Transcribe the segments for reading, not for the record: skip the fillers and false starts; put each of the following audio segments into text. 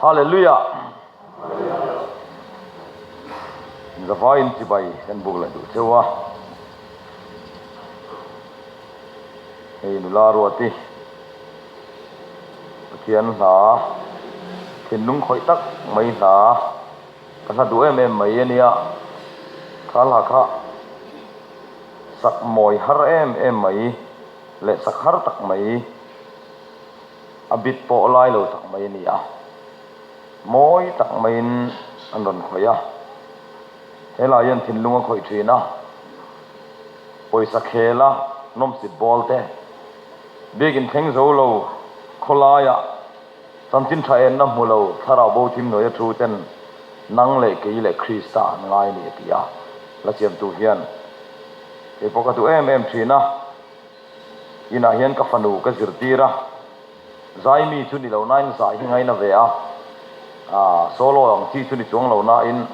Hallelujah! Zavaiin chibai kan buk leh duh cheu a. Hei nula ruati Pathian hla thinlung khawih tak mai hla ka hla duh em em mai a nia. Kha hla kha sak mawi har em em mai leh sak har tak mai a bit pawh lai lo tak mai a ni a. Mawi tak maiin an rawn khawih a, helai hian thinlung a khawih thin a, pawisa khel a nawmsit bawl te, biakin thleng zo lo khawlaiah chanchin tha enna hmu lo thlarau bo thim hnuaia thu ten nang leh kei leh Krista an ngai a ni a ti a, la siamtu hian kei pawh ka duh em em thin a, inah hian ka fanu ka zirtir a. Zaimi chu ni lo nain zai hi ngaina ve a, aah solo ang chi chu ni chuang lo nain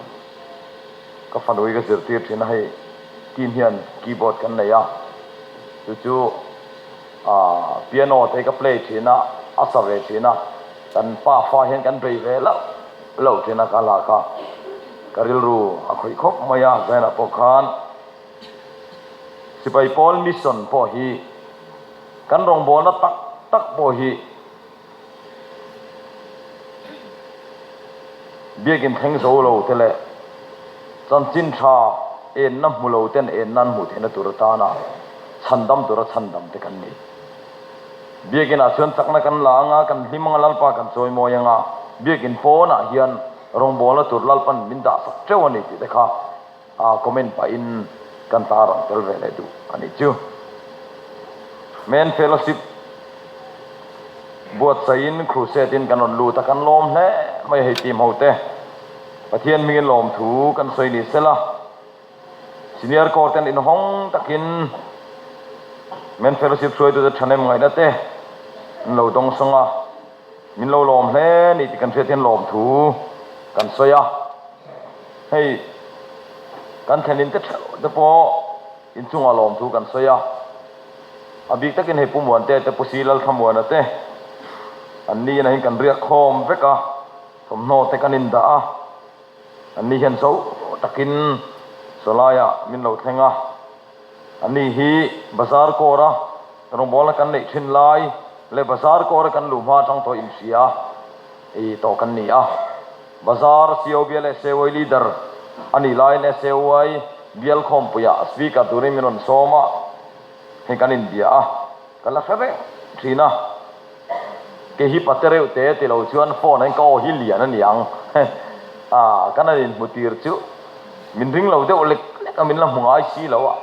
ka fanu hi ka zirtir thin a, hei team hian keyboard kan nei a, chu chu aah piano te hi ka play thin a, a sa ve thin a, kan pa fa hian kan bei ve loh loh thin a ka hla kha ka rilru a khawih khawp mai a, Zainah pawh khan sipai pawl mission pawh hi. Kan rawngbawlna tak tak pawh hi biakin thleng zo lo te leh chanchin tha enna hmu lo ten enna an hmuh theihna tur atana chhandam tura chhandam te kan ni. Biakinah chuan chakna kan la anga, kan hlim anga, Lalpa kan chawimawi anga, biakin pawnah hian rawngbawlna tur Lalpan min dahsak teuh a ni tih te kha A comment pahin kan tar ang tel ve leh duh a nih chu. Men Fellowship buatsaihin Crusade in kan rawn lut a, kan lawm hle mai hei team ho te. Pathian hmingin lawmthu kan sawi ni sela. Senior Corps ten inhawng takin Men Fellowship hruaitute thahnem ngaihna te an lo dawngsawng a. Min lo lawm hle ni tih kan hriat hian lawmthu kan sawi a, hei kan thlenin te theuh te pawh inchungah lawmthu kan sawi a, a bik takin hei Pu Muante te Pu Si Lalthlamuana te an ni in kan riak khawm vek a, thawmhnaw te kan indah a, an ni hian zo takin sawlaiah min lo thleng a. Ani hi bazar kawra rawngbawlna kan neih thin lai leh bazar kawra kan luh hma atang tawh inhria i tawh kan ni a. Bazar CO bial SAY leader a nih laiin SAY bial khawmpuiah speaker turin min rawn sawm a, hei kan inbia a, ka la hre reng thin a. Kei hi pate reuh te ti lo chuan phone ah hian ka aw hi lian a ni ang. Ah, kan han inhmu tir chu min ring lo deuh lek lek a, min la hmu ngai si lo a,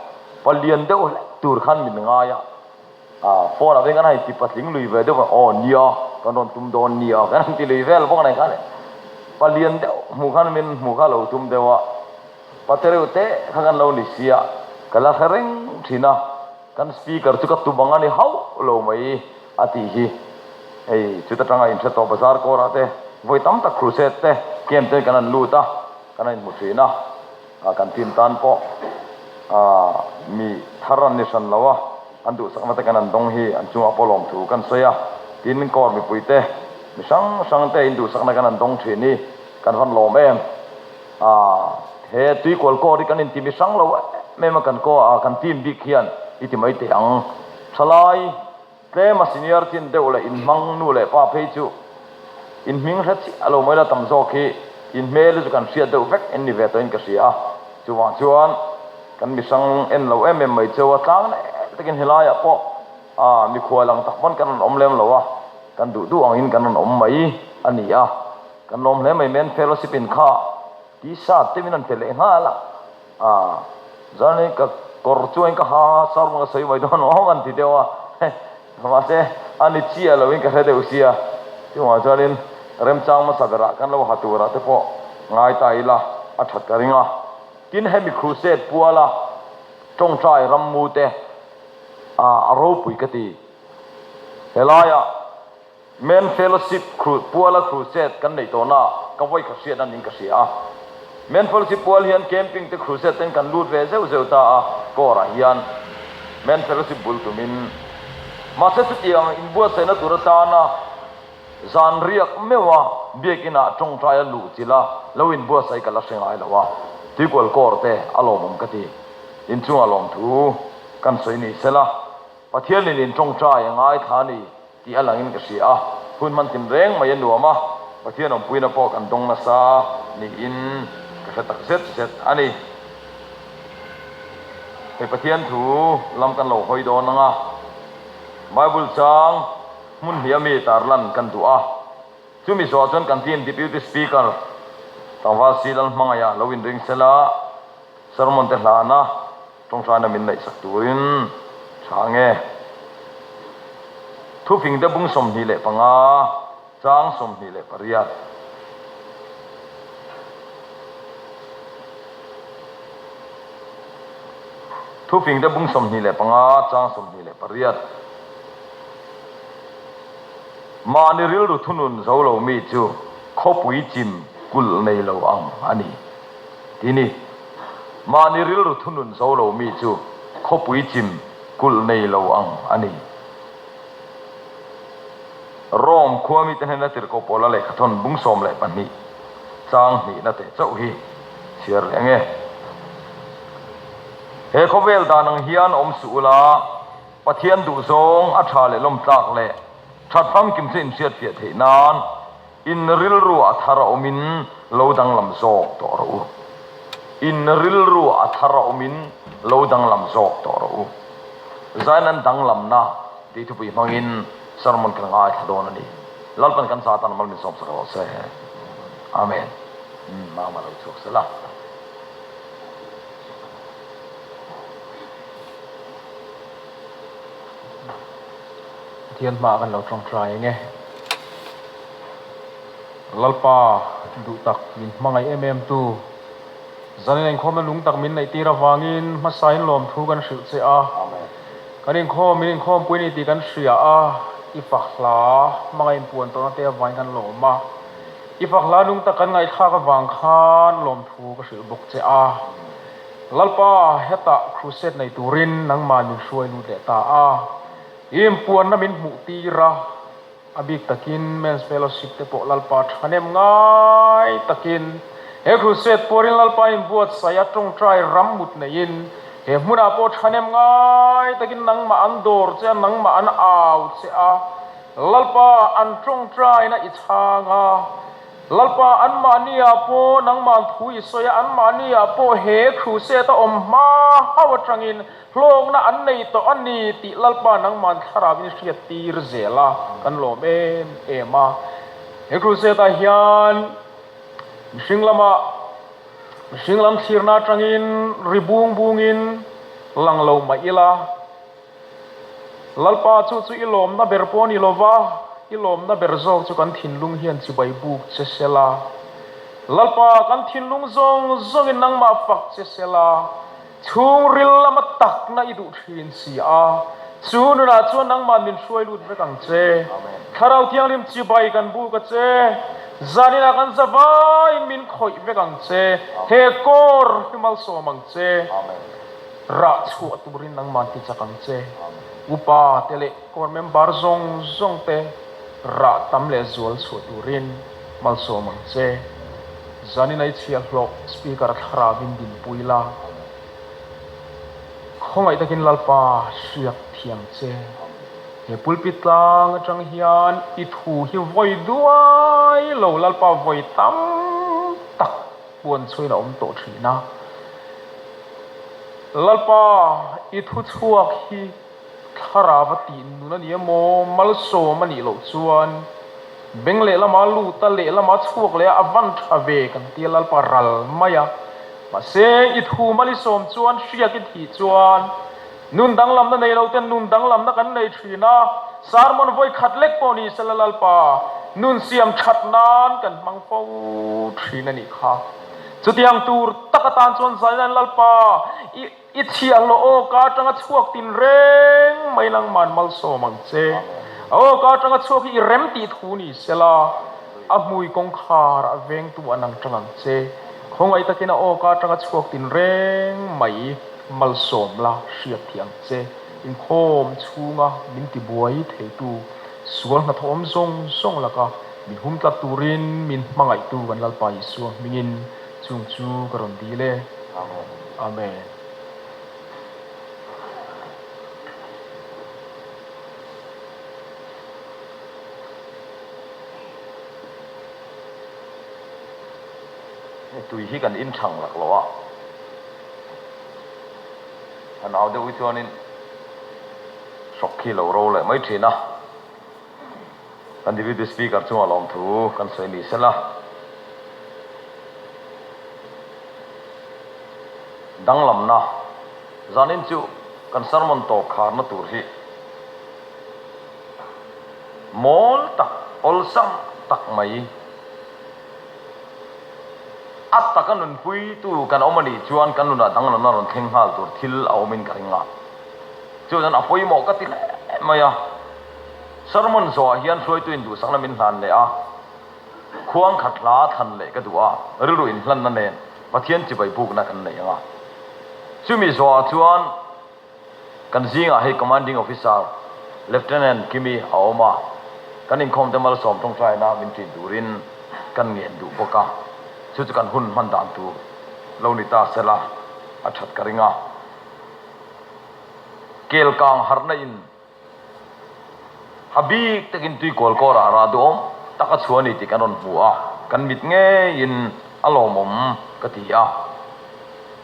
pa lian deuh hlek tur khan min ngai a. Ah, phone ah veng kan han inti patling lui ve deuh a, aw nia, kan rawn tum dawn nia, kan han ti lui vel bawk a nei khan e. Pa lian deuh hmuh khan min hmuh kha lo tum deuh a, pate reuh te kha kan lo ni sia, ka la hre reng thin a. Kan speaker chu ka tum ang a ni hauh lo mai a tih hi. Hei chuta tanga inhre tawh bazar kawrah te vawi tam tak crusade te camp te kan han lut a, kan han inhmu thin a, kan team tan pawh mi thar an ni hran lo a, an duhsakna te kan han dawng hi an chungah pawh lawmthu kan sawi a, tin kawr mipui te mi hrang hrang te induhsakna kan han dawng thin hi kan van lawm em. Aaa he tuikual kawr hi kan inti mi hrang lo em em a kan kaw a kan team bik hian i ti mai teh ang. Thalai tlem a senior chin deuh leh inhmang nu leh pa phei chu inhming hre chiah lo mai la tam zawk hi inhmel hi chu kan hriat deuh vek in ni ve tawhin ka hria a. Chuvang chuan kan mi hrang en lo em em mai cheu a tlang leh takin helaiah pawh aa mikhual ang tak pawn kan rawn awm lem lo a kan duh duh angin kan rawn awm mai a ni a. Kan lawm hle mai men fellowship in kha t-shirt te min an pe leh nghal a, ah chuan ka kawr chuan ka ha sarmon ka sawi mai dawn awm an ti deuh a, mahse a ni chiah lo in ka hre deuh sia, chuvangah chuanin remchang hmasa berah kan lo ha turah te pawh ngai ta ila a that ka ring a, tin hemi crusade puala tawngtai rammu te ah a ropui ka ti helaiah. Men Fellowship puala crusade kan neih tawhna ka vawi kha hriat a niin ka hria a. Men Fellowship pual hian camping te crusade ten kan lut ve zeuh zeuh ta a, Kawrah hian Men Fellowship bul tumin mahse chutiang inbuatsaihna tur atana zan riak meuh a. Biakinn ah tawngtai a luh chilh a, lo inbuatsaih ka la hre ngai lo a, Tuikual kawr te a lawmawm ka ti. Inchungah lawmthu kan sawi ni sela, Pathianin in tawngtai a ngaithla a ni tih a langin ka hria a, hun hman tin reng mai a nuam a, Pathian awmpuina pawh kan dawng nasa niin ka hre tak zet zet a ni. Hei Pathian thu lam kan lo hawi dawn ang a, Bible chang hmun hnih ami tarlan kan duh a, chumi zawh chuan kan team Deputy Speaker Tlangval Si Lalhmangaih-a lo inring sela, sermon te hlana Tawngtaina min neihsak turin tha nge? Thufing te bung 25, chang 28. Thufing te bung 25, chang 28. Mahni rilru thunun zo lo mi chu khawpui chim kulh nei lo ang a ni. Ti ni. Mahni rilru thunun zo lo mi chu khawpui chim kulh nei lo ang a ni. Rome khua mite hnena tirhkoh Paula lehkhathawn bung 12 chang hnihna teh chauh hi chhiar leh ang e. He khawvel dan ang hian awm suh ula, Pathian duhzawng a tha leh lawmtlak leh that famkim chu inhriatfiah theih nan, In rilru a thar a awmin lo danglam zawk tawh rawh u. In rilru a thar a awmin lo danglam zawk tawh rawh u. Zain an danglamna tih thupui hmangin sermon kan ngaithla dawn a ni. Lalpan kan Satan mal min sawmsak rawh se. Amen. Mama lo chhuak sela. Pathian hmaah kan lo tawngtai ang e. Lalpa duh tak min hmangaih em em tu, zanin inkhawmna lung tak min neih tir avangin hmasain lawmthu kan hrilh che a. Kan inkhawm min inkhawmpui ni tih kan hria a, i fak hla hmangaih inpuan tawhna te avangin kan lawm a. I fak hla lung tak kan ngaihthlak avang khan lawmthu ka hrilh bawk che a. Lalpa, hetah crusade nei turin nangmah min hruai lut leh ta a, i inpuanna min hmuh tir a, a bik takin Men's Fellowship te pawh Lalpa thahnem ngai takin he crusade puarin Lalpa inbuatsaih a tawngtai ram mut neiin he hmunah pawh thahnem ngai takin nangmah an dawr che a, nangmah an au che a, Lalpa an tawngtaina i chhang a. Lalpa, anmahniah pawh nangmah thu i sawi a, anmahniah pawh he crusade a awm hma hauh atangin hlawkna an nei tawh a ni tih Lalpa nangmah thlarau in hriat tir zel a, kan lawm em em a. He crusade ah hian mihring lamah mihring lam thlirna atangin ri bung bungin lang lo mah ila, Lalpa chu chu i lawmna ber pawh a ni lova, i lawmna ber zawk chu kan thinlung hian chibai buk che sela. Lalpa, kan thinlung zawng zawngin nangmah fak che sela, chhungril lama takna i duh thin si a, chu nunah chuan nangmah min hruai lut vek ang che. Thlarau Thianghlim chibai kan buk a che, zaninah kan zavaiin min khawih vek ang che, he kawr hi malsawm ang che. Rah chhuah turin nangmah ti chak ang che. Upa te leh core member zawng zawng te rah tam leh zual chhuah turin malsawm ang che. Zanin ai chhiahhlawh Speaker thlarauin dinpui la. Khawngaih takin Lalpa hriak thiam che. He pulpit tlang atang hian i thu hi vawi duai lo Lalpa vawi tam tak Puan chhuin a awm tawh thin a. Lalpa, i thu chhuak hi thlarau a tih nun a ni emaw, malsawm a nih loh chuan beng lehlama lut a, lehlama chhuak leh a, a van tha ve kan ti a, Lalpa ral mai a. Mahse, i thu mal i sawm chuan, hriak i thih chuan nun danglamna nei lo ten nun danglamna kan nei thin a, sermon vawi khat lek pawh ni sela Lalpa nun siam that nan kan hmang fo thin a nih kha. Chutiang tur tak atan chuan Zainan Lalpa i i chhiahhlawh aw ka atanga chhuak tin reng mai nangman malsawm ang che. Aw ka atanga chhuak hi i rem tih thu ni sela a hmui kawngkhar a vengtu an ang tang ang che. Khawngaih takin a aw ka atanga chhuak tin reng mai. Malsawm la hriat thei ang che. Inkhawm chhunga min tibuai theitu sual hnathawm zawng zawng laka. Min hum tlat turin min hmangaihtu kan Lalpa Isua hmingin chung chu ka rawn dil e. Amen. Hei tui hi kan inchhang lak lo a, a nau deuh hi chuanin hrawk khi lo ro leh mai thin a. Kan Deputy Speaker chungah lawmthu kan sawi ni sela. Danglamna zanin chu kan sermon tawp kharna tur hi mawl tak, awlsam tak mai a taka nunpuitu kan awm a nih chuan kan nunah danglamna rawn thleng nghal tur thil a awmin ka ring a. Chuan a pawimawh ka ti hle mai a. Sermon zawhah hian hruaitu in duhsakna min hlan leh a, khuang khat hla thlan leh ka duh a, rilru inhlanna nen Pathian chibai bukna kan nei ang a. Chumi zawhah chuan kan zingah hei Commanding Officer Lieutenant Kimi a awm a, kan inkhawmte malsawm tawngtaina min ṭin turin kan ngen duh bawk a, chu chu kan hun hman dan tur lo ni ta sela a ṭhat ka ring a. Kelkang harhna in A bik takin tuikawl kawrah rah duhawm tak a chhuah a ni tih kan rawn hmu a, kan mit ngeiin a lawmawm ka ti a.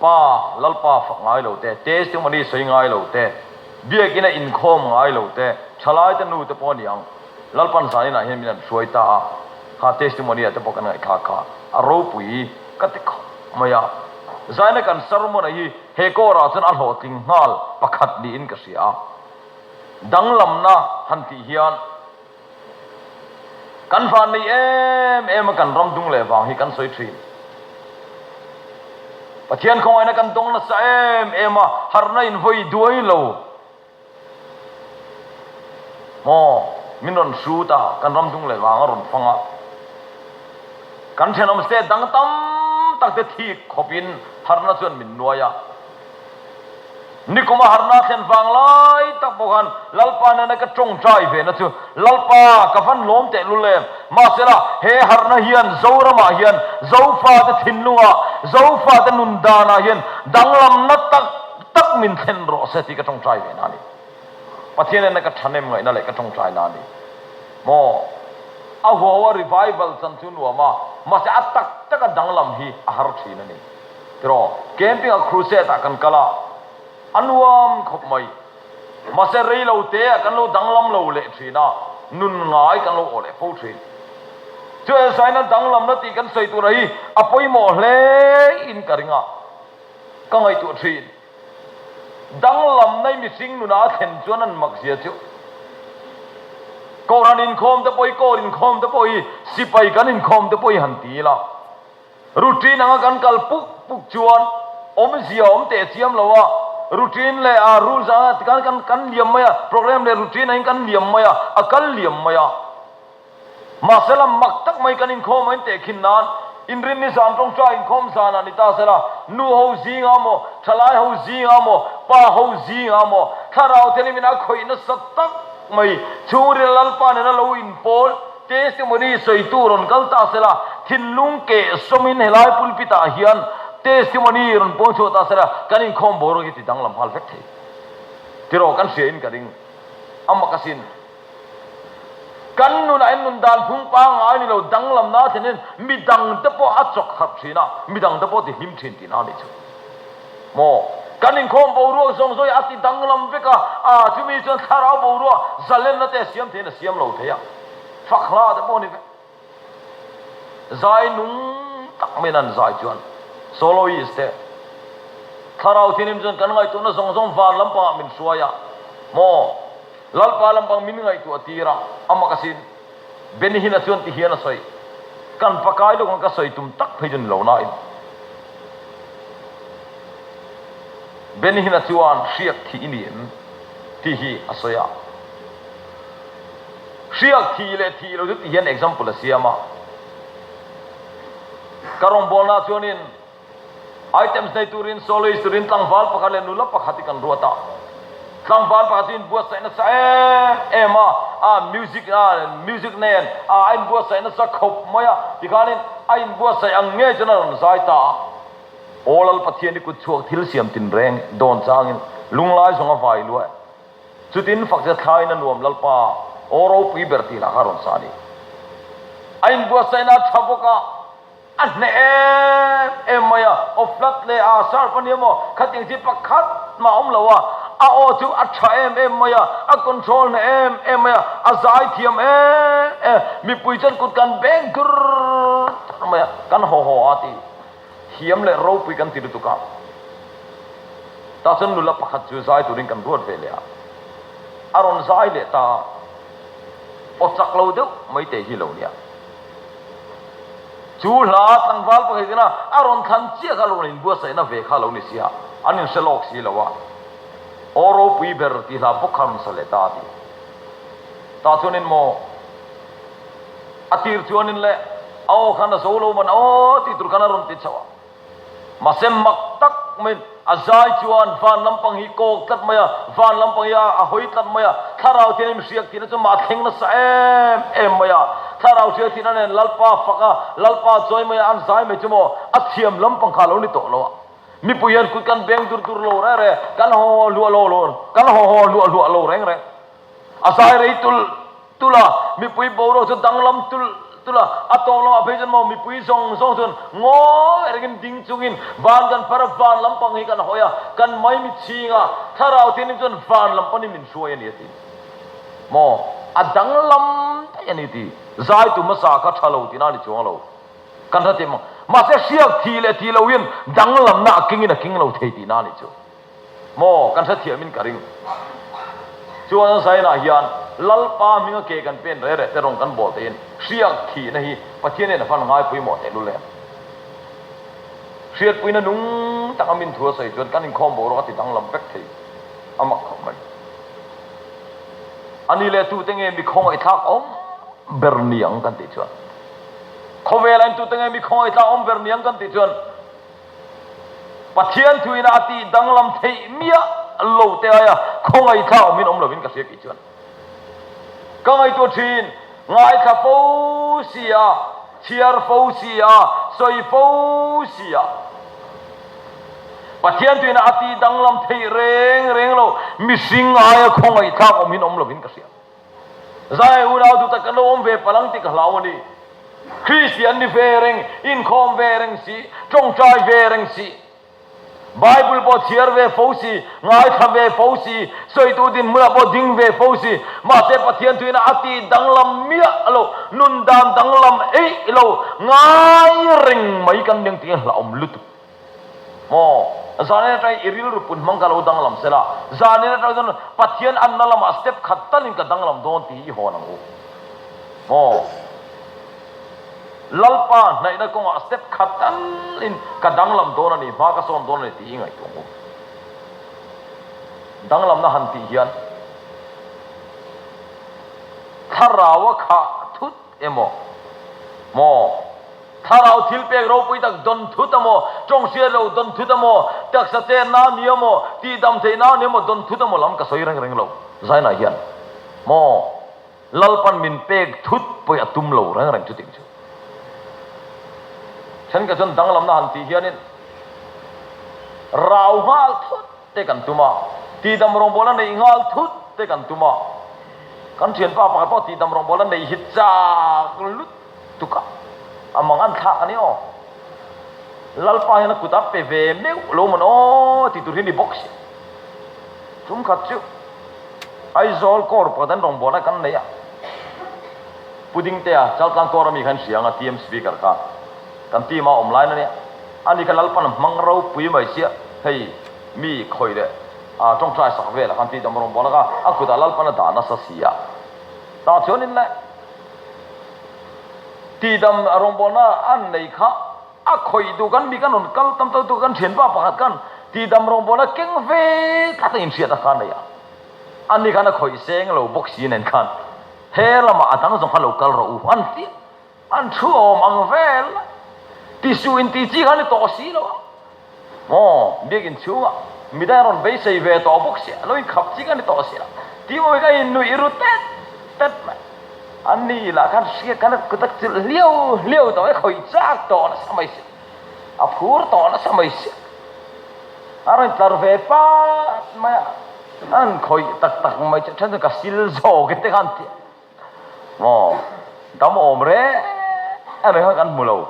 Pa, Lalpa fak ngai lo te, testimony sawi ngai lo te, biakina inkhawm ngai lo te, thalaite nu te pawh a ni ang, Lalpan zaninah hian min an hruai ta a, kha testimony ah te pawh kan ngaihthlak kha a ropui ka ti khawp mai a. Zaina kan sermon a hi he kawrah chuan a hlawhtling nghal pakhat niin ka hria a. Danglamna han tih hian kan van nei em em a kan ram dung leh vang hi kan sawi thin. Pathian khawngaihna kan dawng nasa em em a, harhna in vawi duai lo. Maw min rawn hrut a, kan ram dung leh vang a rawn fang a. Kan thenawm state dang tam tak te thik khawpin harhna chuan min nuai a. Nikuma harhna thlen vang lai tak pawh khan Lalpa nena ka tawngtai ve na chu Lalpa ka van lawm teh lul em. Mahsela he harhna hian Zoramah hian Zofate thinlungah, Zofate nun danah hian danglamna tak tak min thlen rawh se tih ka tawngtai ve na a ni. Pathian nena ka thahnem ngaihna leh ka tawngtai na a ni. Maw? A huaua revival chan chu nuam a, mahse a tak taka danglam hi a har thin a ni. Tiraw, camping ah crusade ah kan kal a, a nuam khawp mai. Mahse rei lo te ah kan lo danglam lo leh thin a, nun ngai kan lo aw leh fo thin. Chu Elsaina danglamna tih kan sawi tura hi a pawimawh hle in ka ring a, ka ngaihtuah thin. Danglamna i mihring nunah a thlen chuan an mak zia chu. Kohhran inkhawm te pawh hi, court inkhawm te pawh hi, sipai kan inkhawm te pawh hi han ti ila. Routine anga kan kal puk puk chuan awmzia awm teh chiam lo a, routine leh a rules anga tikhan kan kan liam mai a, program leh routine angin kan liam mai a, a kal liam mai a. Mahse lam mak tak mai kan inkhawm a intehkhin nan Inrinni zan tawngtai inkhawm zanah ni ta sela, nu ho zingah maw, thalai ho zingah maw, pa ho zingah maw, thlarau thelimin a khawih nasa tak mai chhungril Lalpa nena lo inpawl Testimony sawitu rawn kal ta sela, thinlung keh sawmin helai pulpit ah hian testimony rawn puang chhuah ta sela, kan inkhawm boruak hi ti danglam nghal vek thei. Tiraw kan hria in ka ring. A mak asin. Kan nunah hian nun dan phung pangngai ni lo danglamna a thlen hian midang te pawh a chawk harh thin a, midang te pawh ti hlim thin tihna a nih chu. Maw? Kan inkhawm boruak zawng zawng hi a ti danglam vek a, aa chumi chuan thlarau boruak zalenna te a siam theiin a siam lo thei a. Fak hla te pawh a ni vek. Zai nung tak maiin an zai chuan soloist te thlarau thianghlim chuan kan ngaihtuahna zawng zawng van lampangah min hruai a, maw? Lalpa lampang min ngaihtuah tir a, a mak asin. Benny Hinn-a chuan ti hian a sawi, Kan pakai lawk ang ka sawi tum tak phei chu ni lo nain. Benny Hinn-a chuan hriak thih i ni em? tih hi a sawi a. Hriak thih leh thih lo chu ti hian example a siam a. Ka rawngbawlna chuanin Items nei turin soloist turin tlangval pakhat leh nula pakhat hi kan ruat a. Tlangval pakhat chu inbuatsaih nasa em em a, a music a music nen a a inbuatsaih nasa khawp mai a, tikhanin a inbuatsaih ang ngei chuan a rawn zai ta a. Aw Lal Pathian i kut chhuak thil siam tinreng dawn changin lunglai zawng a vai luah e. Chutin fakzia thlain a nuam Lalpa aw ropui ber tih lah kha a rawn sa a ni. A inbuatsaihna a tha bawk a. A hneh em em mai a, aw flat leh a sharp a nia maw, khatiang chi pakhat mah a awm lo a, a aw chu a tha em em mai a, a control hneh em em mai a, a zai thiam em em, mipui chuan kut kan beng dur dur mai a, kan haw haw a ti thiam leh ropui kan ti lutuk a, tah chuan nula pakhat chu zai turin kan ruat ve leh a, a rawn zai leh ta a, aw chak lo deuh mai te hi lo nia. Chu hla tlangval pakhat hian a rawn thlan chiah kha lo rawn inbuatsaihna ve kha lo ni sia, an inhre lawk si lo a. Aw ropui ber tih hla bawk kha a rawn sa leh ta a ti. Tah chuanin maw a tir chuanin le a aw khan a zo lo man aw tih tur khan a rawn ti chauh a. Mahse mak tak maiin a zai chuan van lampang hi kawk tlat mai a, van lampang hi a hawi tlat mai a, thlarau thian in hriak thihna chu mah a thleng nasa em em mai a, thlarau hriak thihna nen Lalpa fak a, Lalpa chawi mai a, an zai mai chu maw a thiam lampang kha a lo ni tawh lo a, mipui hian kut kan beng dur dur lo reng reng, kan haw haw hluah lo lo, kan haw haw hluah hluah lo reng reng. A zai rei tulh tulh a, mipui boruak chu danglam tulh tulh a, a tawp lamah phei chuan maw mipui zawng zawng chuan ngawi rengin ding chungin van kan phar a, van lampang hi kan hawi a, kan maimi chhing a, thlarau thianghlim chuan van lam panin min hruai a ni a ti. Maw a danglam daih a ni ti. Zaitu hmasa kha tha lo tihna a ni chuang lo. Kan hre thei maw? Mahse hriak thih leh thih lo hian danglamna a kingin a king lo thei tihna a ni chu. Maw kan hrethiamin ka ring. Chuan Zainah hian Lalpa hminga ke kan pen reh reh te rawng kan bawl theihin hriak thihna hi Pathian hian a van ngaipui mawh tehlul em? Hriatpuina nung taka min thu a sawi chuan kan inkhawm boruak a ti danglam vek thei a mak khawp mai. A ni leh tute nge mi khawngaihthlak awm ber ni ang kan tih chuan khawvelah in tute nge mi khawngaihthlak awm ber ni ang kan tih chuan Pathian thuin a tih danglam theih miah lo te aia khawngaihthlak awmin awm lovin ka hria kei chuan ka ngaihtuah thin. Ngaithla fo si a, chhiar fo si a, sawi fo si a. Pathian thuin a tih danglam theih reng reng lo, mihring aia khawngaihthlak awmin awm lovin ka hria. Zai unau duh tak kan lo awm ve palh ang tih ka hlau a ni. Kristian ni ve reng, inkhawm ve reng si, tawngtai ve reng si, Bible pawh chhiar ve fo si, ngaithla ve fo si, sawitu dinhmunah pawh ding ve fo si, mahse Pathian thuina a tih danglam miah lo, nun dan danglam eih lo, ngai reng mai kan ning tih hi hlauhawm lutuk. Maw? Zanin atangin i rilru pun hmang ka lo danglam sela, zanin atang chuan Pathian anna lamah step khat talin ka danglam dawn tih hi i hawn ang u. Maw? Lalpa hnaihna kawngah step khat talin ka danglam dawn a ni, hma ka sawn dawn a ni tih i ngaihtuah ang u. Danglamna han tih hian thlarau a khah thut emaw? Maw? Thlarau thilpek ropui tak dawn thut a maw? Tawng hriat lo dawn thut a maw? Taksa chenna a ni a maw? Tihdam theihna a ni a maw? Dawn thut a maw lam ka sawi reng reng lo. Zainah hian maw Lalpan min pek thut pawih a tum lo reng reng chuting chu. Thenkhat chuan danglamna han tih hianin rau nghal thut te kan tum a, tihdam rawngbawlna neih nghal thut te kan tum a. Kan thianpa pakhat pawh tihdam rawngbawlna neih hi chak lut tuk a, a mang an thlak a ni aw. Lalpa hian a kut a pe ve meuh lo mawn aw ti tur hi ni bawk si. Tumkhat chu Aizawl Corps pakhat an rawngbawlna kan nei a, Pu Dingtea, Chaltlang Corps ami kha an hria ang a, TM Speaker kha kan team a awm lain a nia. Ani kha Lalpan hmang ropui mai sia, hei mi khawih leh tawngtai sak velah khan tihdam rawngbawlna kha a kutah Lalpan a dah nasa si a. Tah chuanin le tihdam rawngbawlna an nei kha a khawih duh kan mi kan rawn kal tam tawh duh kan thianpa pakhat khan tihdam rawngbawlna keng ve tlat a inhriat a kha a nei a. Ani khan a khawih seng lo bawk si nen khan he lamah a dang zawng kha lo kal rawh u an ti a. An thu awm ang vel a, tisuh in tih chi kha ni tawh si lo a. Maw, biakinn chhungah. Midang rawn beisei ve tawh bawk sia, lo inkhap ching a ni tawh sia. Tih mawi ka innuih ru tet tet mai. An ni lah khan hria khan a kut a chilh hliau hliau tawh mai, khawih chak tawh nasa mai sia. A phur tawh nasa mai sia. A rawn tlar ve pat mai a, an khawih tak tak mai chu then chu ka sil zawk e te khan ti a. Maw dam awm reng reng kha kan hmu lo.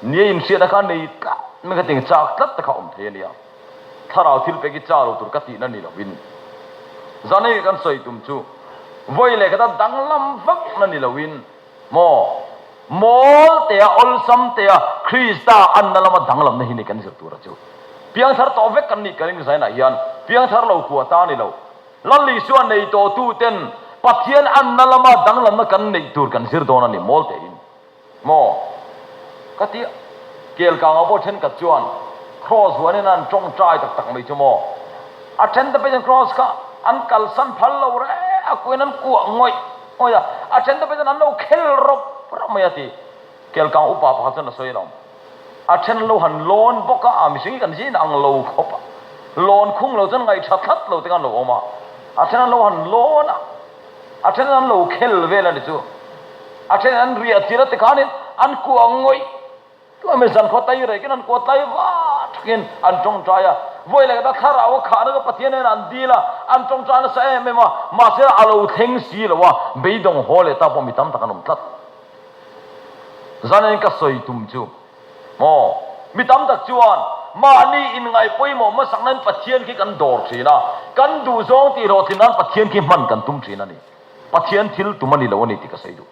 Nia inhriatna kha nei tlat mai ka ti chak tlat te kha awm thei a nia. Thlarau thil pek i cha lo tur ka tihna ni lovin zan hei kan sawi tum chu vawi leh khata danglam vakna ni lovin maw mawl tea awlsam tea Krista anna lama danglamna hi ni kan zir tura chu piangthar tawh vek kan nih ka ring zainah hian piangthar lo kua ta ni lo. Lal Isua nei tawhtuten Pathian anna lama danglamna kan neih tur kan zir dawn a ni mawl tein. Maw? Ka ti a. Kelkangah pawh thenkhat chuan Kraws huanin an tawngtai tak tak mai chu maw? A then te pawhin chuan Kraws kha an kalsan phal lo reng a, kuin an kuah ngawih ngawih a, a then te pawhin chuan an lo khel rawp rawp mai a ti. Kelkang upa pakhat chuan a sawi alawm. A then lo han lawn bawk a, a mihring hi kan zin ang lo khawp a, lawn khung lo chuan ngaihṭha tlat lo te khan lo awm a, a then an lo han lawn a, a then an lo khel vel a ni chu, a then an riah tir a tikhanin an kuah ngawih tuah mai zan khaw tai rekin an kuah tlai va thakin an tawngtai a, vawi leh khat a thlarau a khahna kha Pathian nen an dil a, an tawngtai nasa em em a, mahse a lo thleng si lo a, beidawng haw leh ta pawh mi tam tak an awm tlat. Zanin ka sawi tum chu maw mi tam tak chuan mahni inngaih pawimawh hmasak nan Pathian khi kan dawr thin a, kan duhzawng tih hlawhtlin nan Pathian khi hman kan tum thin a ni. Pathian thil tum a ni lo a ni tih ka sawi duh.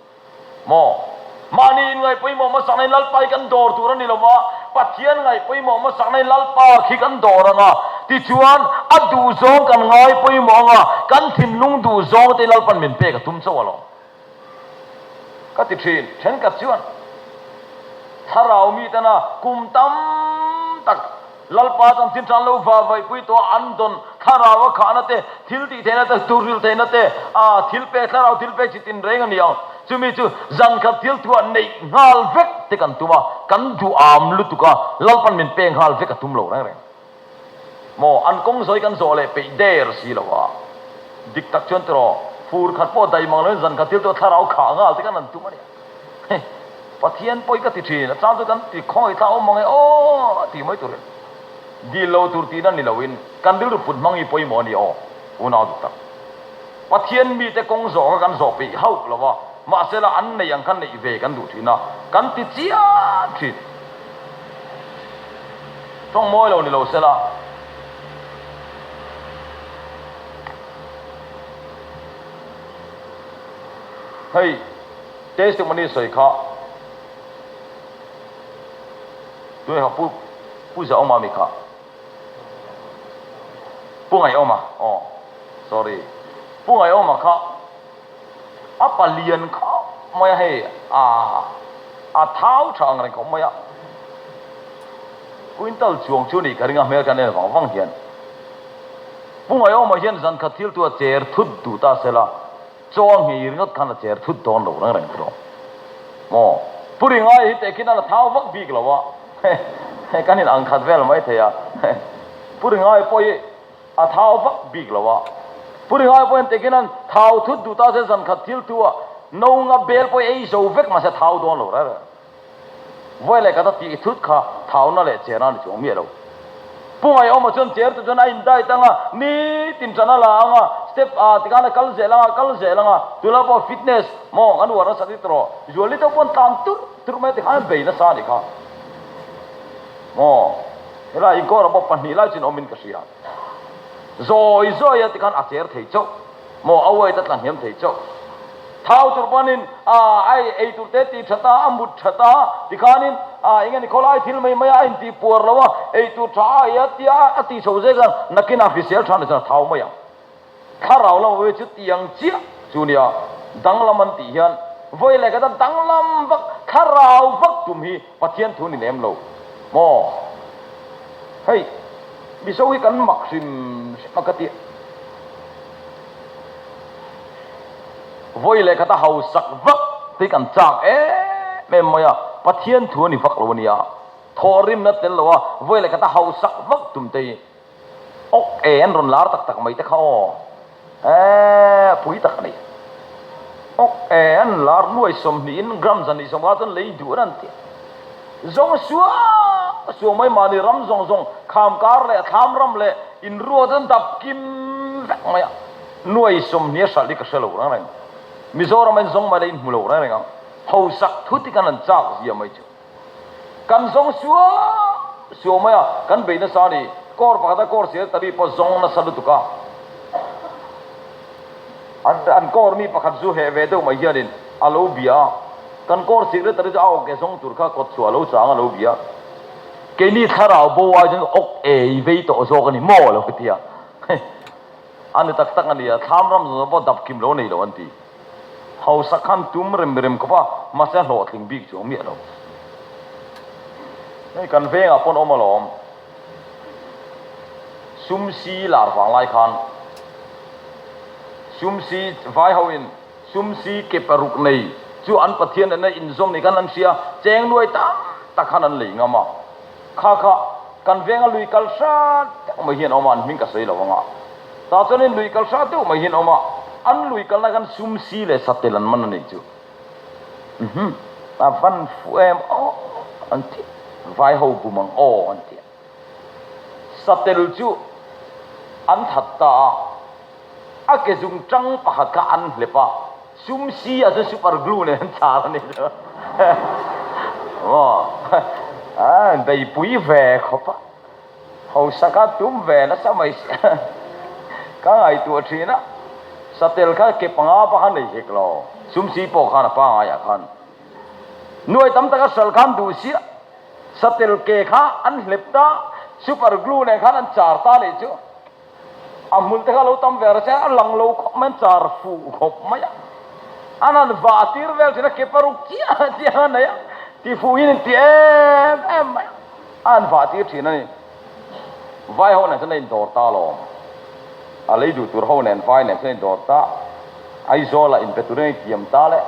Maw mahni inngaih pawimawh hmasak nan Lalpa hi kan dawr tur a ni lo va, Pathian ngaih pawimawh hmasak nan Lalpa khi kan dawr ang a, tichuan a duhzawng kan ngai pawimawh ang a, kan thinlung duhzawng te Lalpan min pek a tum chauh alawm. Ka ti thin. Thenkhat chuan thlarau mitena kum tam tak Lalpa chanchin tan lo va vaihpui tawh an dawn thlarau a khahna te, thil tih theihna te, turil theihna te, a thil pek thlarau thil pek chi tin reng a ni ang. Chumi chu zan khat thil thuah neih nghal vek te kan tum a, kan duham lutuk a, Lalpan min pek nghal vek a tum lo reng reng. Maw, an kawng zawi kan zawh leh peih der si lo a. Dik tak chuan tiraw, fur khat pawh daih mang loin zan khat thil chu thlarau khah nghal te khan an tum a nia. Heh, Pathian pawi ka ti thin, a chang chu kan ti khawngaih thla awm mang e aw a ti mai tur in. Dil lo tur tihna ni loin kan rilru put hmang hi pawimawh a ni aw, unau dik tak. Pathian mite kawng zawh kha kan zawh peih hauh lo a, mahsela an neih ang kha neih ve kan duh thin a, kan ti chiah thin. Tawng mawi lo ni lo sela. Hei testimony sawi kha tunge kha pu pu Zaawma mi kha pu Ngaihawma aw sorry pu Ngaihawma kha A palian khawp mai a hei a a thau tha ang reng khawp mai a. Quintal chuang chu nih ka ring a hmel kan en vang vang hian. Pu Ngaiawma hian zan khat thil tu a cher thut duh ta sela chaw a nghei ringawt khan a cher thut dawn lo reng reng tawh. Maw Pu Ringai hi tehkhin a la thau vak bik lo a hei kan in ang khat vel mai thei a Pu Ringai pawh hi A thau vak bik lo a. Pu Ringai pawhin tekin an thau thut duh ta se zan khat thil thu a no nga bel pawh ei zo vek mahse thau dawn lo reng reng. Vawi leh khat a tih thut kha thau na leh cher na ni chuang miah lo. Pu Ngaiawma chuan cher tu chuan a in diet anga nitin tan a la anga step a tikhan a kal zel anga kal zel anga tunlai pawh fitness maw kan uar nasa ti tawh zuali deuh pawn tlan turh turh mai tikhan an bei nasa a nih kha maw. Helai inkawrah pawh pahnih lai chin awmin ka hria. Zawi zawi a tikhan a cher thei chauh. Maw a weight a tla hniam thei chauh. Thau tur panin a ai ei tur te ti that a, a mut that a, tikhanin a eng nge ni khawlai thil mai mai a, a intih puar lo a, ei tur tha a ei a tia a ti chho zek a, nakinah hrisel tha ni chuan a thau mai ang. Thlarau lama vawi chu tiang chiah chu nia, danglam an tih hian vawi leh khat a danglam vak, thlarau vak tum hi Pathian thu ni lem lo maw? Hei, Mizo hi kan mak hrim hrim a ka ti. Vawi leh khat a hausak vak te hi kan chak em em mai a, Pathian thu a ni vak lo a nia, thawhrimna tel lo a vawi leh khat a hausak vak tum te hi. Awk e an rawn lar tak tak mai te kha aw. Eeh pui tak a ni. Awk e an lar nuai 20 in gram 250 chuan lei duh an ti. Zawng suau suau mai mahni ram zawng zawng kham kar leh thlam ram leh in ruat an dap kim vek mai a. Nuai 20 a hralh hi ka hre lo reng reng. Mizoram in zawng mai la in hmu lo reng reng ang. Hausak thut hi kan han chak zia mai chu. Kan zawng suau suau mai a, kan bei nasa a ni. Kawr pakhat a kawr sel tali pawh zawng nasa lutuk a. An an kawr mi pakhat zu heh ve deuh mai hianin a lo bia a. Kan kawr secretary chu a awk e zawng tur kha kawt chhuah a lo chang a lo bia. Keini thlarau bo ai chuan awk ei vei tawh zawk a ni maw a lo ti a. A ni tak tak a nia, thlam ram zawng zawng pawh dap kim lo nei lo an ti. Hausa khan tum rem rem khawp a, mahse a hlawhtling bik chuang miah lo. Hei kan vengah pawn awm alawm. Sum si lar vang lai khan sum si vai ho in sum si ke paruk nei chu an Pathian nena inzawm ni khan an hria, cheng nuai tam tak khan an lei ngam a. Kha kha kan venga lui kal hrat deuh mai hian awm a, an hming ka sawi lo ang a. Tah chuanin lui kal hrat deuh mai hian awm a, an lui kalna khan sum si leh satel an man a nih chu. Uhmm, a van fuh em aw an ti, vai ho bum ang aw an ti a. Satel chu an that ta a. A ke zung tang pakhat kha an hlep a, sum si ah chuan super glue nen an char a ni chu. Maw? A beipui ve khawp a, hausa kha tum ve nasa mai si a. Ka ngaihtuah thin a, satel kha ke panga pa kha nei hek lo, sum si pawh khan a pangaiah khan nuai tam taka sal khan duh sia, satel ke kha an hlep ta, super glue nen khan an char ta nih chu. A hmul te kha lo tam ve rase a lang lo khawp mai an char fuh khawp mai a. An han vah tir vel thin a ke paruk chiah chiah a nei a, ti fuh hian in ti em em mai a, a han vah tir thin a ni. Vai ho nen chuan a indawr ta alawm. A lei duh tur ho nen vai nen chuan a indawr ta. Aizawl ah inpe turin a intiam ta le.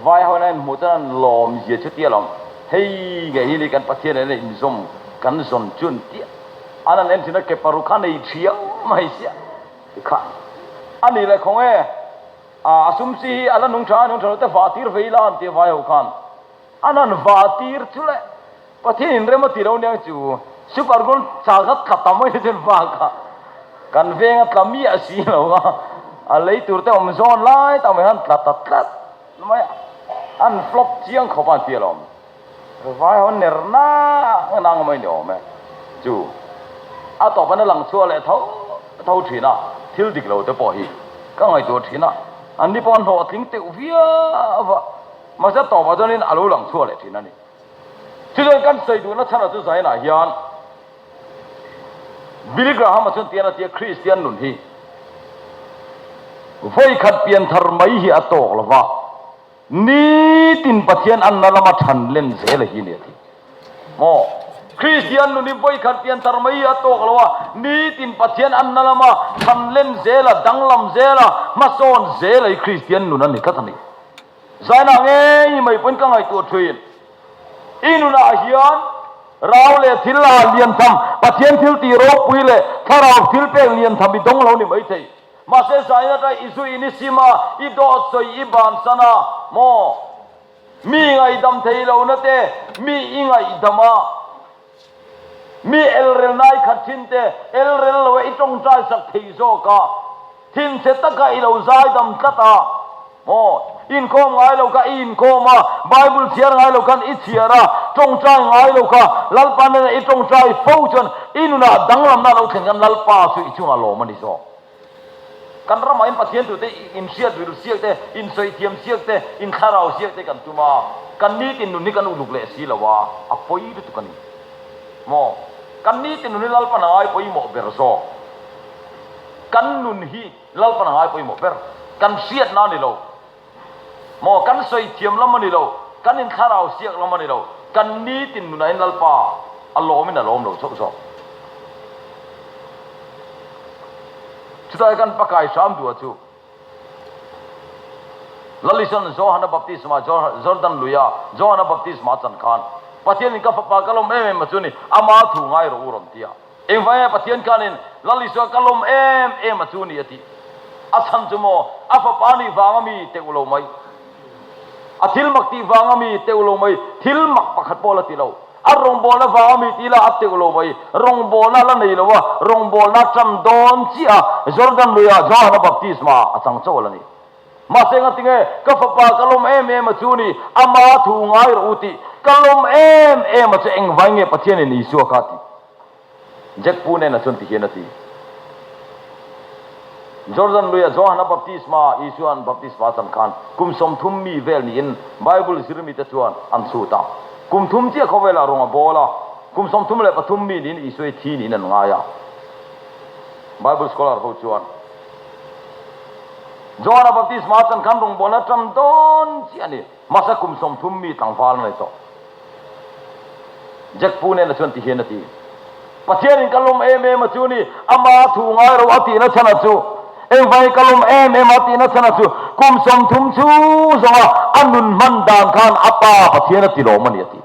Vai ho nen a inhmuh chuan an lawm zia chu tia alawm. Hei ngei hi ni kan Pathian nen a inzawm kan zawn chu an ti a. An an en thin a, ke paruk kha nei thiam mai sia ti kha a ni leh khawng e. A sum chi hi a la nung tha a, nung tha lo te vah tir ve ila an ti a vai ho khan. An han vah tir chu le Pathian in rem a ti lo aniang chu super goal chak kha tla tam mai chuan vah kha kan veng a tla miah si lo a, a lei tur te awm zawn lai tak mai khan tla ta tlat mai a, an flop chiang khawp a an ti alawm. Vai ho ner nang nang mai ni awm e. Chu a tawp an a lang chhuah leh tho tho thin a, thil dik lo te pawh hi ka ngaihtuah thin a, an ni pawh an hlawhtling teuh viau a, mahse a tawpah chuanin a lo lang chhuah leh thin a ni. Chu chuan kan sawi duhna chhanah chu Zainah hian Billy Graham-a chuan tian a tia Kristian nun hi vawikhat pianthar mai hi a tawk lo va, Nitin Pathian anna lama than len zel a hi ni a ti. Maw? Kristian nun hi vawikhat pianthar mai hi a tawk lo a, nitin Pathian anna lama than len zel a, danglam zel a, hmasawn zel a hi Kristian nun a ni tlat a ni. Zaina ngei mai pawhin ka ngaihtuah thin. I nunah hian rau leh thil ah liantham, Pathian thil tih ropui leh thlarau thil pek liantham i dawng lo ni maithei. Mahse zain atang i zu in i sim a, i dawt sawi i bansan a, maw? Mi ngaihdam thei lohna te, mi i ngaihdam a, mi elrelna i khat thin te, elrel lo a i tawngtai sak thei zawk a, thinchhe taka i lo zaidam tlat a, maw? Inkhawm ngai lo kha i inkhawm a, Bible chhiar ngai lo khan i chhiar a, tawngtai ngai lo kha Lalpa nena i tawngtai fo chuan i nunah danglamna a lo thlen khan Lalpa chu i chungah lawm a ni zawk. Kan ramah in Pathian tute inhriat ril siak te, insawi thiam siak te, inthlarau siak te kan tum a, kan nitin nun hi kan uluk leh si lo a, a pawi lutuk a ni. Maw? Kan nitin nun hi Lalpan a ngai pawimawh ber zawk. Kan nun hi Lalpan a ngai pawimawh ber. Kan hriatna a ni lo. Maw? Kan sawi thiam lam a ni lo. Kan inthlarau siak lam a ni lo. Kan nitin nunah in Lalpa a lawmin a lawm lo chauh zawk. Chutah kan pakai hram duh a chu Lalison Johana baptisma Jordan luia Johana baptisma chan khan Pathianin ka fapa ka lawm em em a chu ni ama thu ngai rawh u rawn ti a. Engvai nge Pathian khanin Lal Isua ka lawm em em a chu ni a ti. A chhan chu maw a fapa nih vang a mi teuh lo mai. A thil mak tih vang a mi teuh lo mai. Thil mak pakhat pawh la ti lo. A rawngbawlna vang a mi tih lah a teuh lo mai. Rawngbawlna la nei lo a, rawngbawlna tan dawn chiah a Jordan luiah Johana baptisma a chang chauh a la ni. Mahse ngatinge ka fapa ka lawm em em a chu ni, ama thu ngai rawh u tih ka lawm em em a chu engvai nge Pathianin Isua kha a tih? Jack Pu nena chuan tihian a ti. Jordan luia Johana baptisma, Isua'n baptisma a chan khan kum 30 mi vel niin Bible zirmite chuan an chhut a. Kum thum chiah khawvelah rawng a bawl a, kum 33 mi niin Isua hi thi niin an ngai a. Bible scholar ho chuan Johana baptisma a chan khan rawngbawlna tan dawn chiah a ni. Mahse kum 30 mi tlangval a nei tawh. Jack Pu nena chuan tihian a ti, Pathianin ka lawm em em a chu ni, ama thu ngai ro a tihna chhan a chu. Engvangin ka lawm em em a tihna chhan a chu, kum 30 chhung zawnga a nun hman dan khan a Pa Pathian a ti lawm a ni a ti.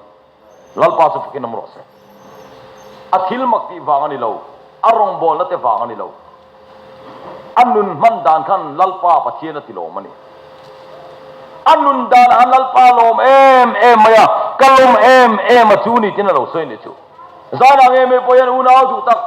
Lalpa chu fakin awm rawh se. A thil mak tih vang a ni lo, a rawngbawlna te vang a ni lo. A nun hman dan khan Lalpa Pathian a ti lawm a ni. A nun danah khan Lalpa lawm em em mai a, ka lawm em em a chu ni tin a lo sawi ni chu. Zanah nge mai pawh hian unau duh tak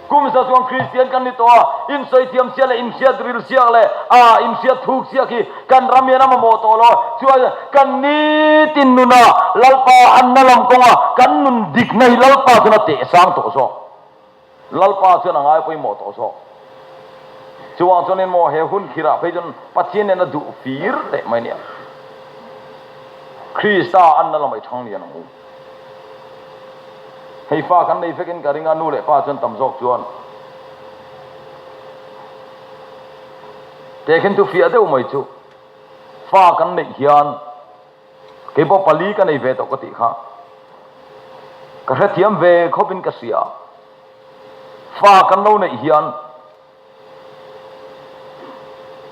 kum za chuang Kristian kan ni tawh a, insawi thiam siak leh inhriat ril siak leh a inhriat thuk siak hi kan ram hian a mamawh tawh lo. Chuan kan nitin nuna Lalpa anna lam kawnga kan nun dikna hi Lalpa chuan a teh sang tawh zawk. Lalpa chuan a ngai pawimawh tawh zawk. Chuvang chuanin maw he hun khirah phei chuan Pathian nen a duh fir leh mai nia. Krista an na lamah i thang lian ang u. Hei fa kan nei vekin ka ring a, nu leh pa chuan tam zawk chuan tehkhin thu fiah deuh mai chu fa kan neih hian Kei pawh pali ka nei ve tawh ka tih kha ka hrethiam ve khawpin ka hria. Fa kan lo neih hian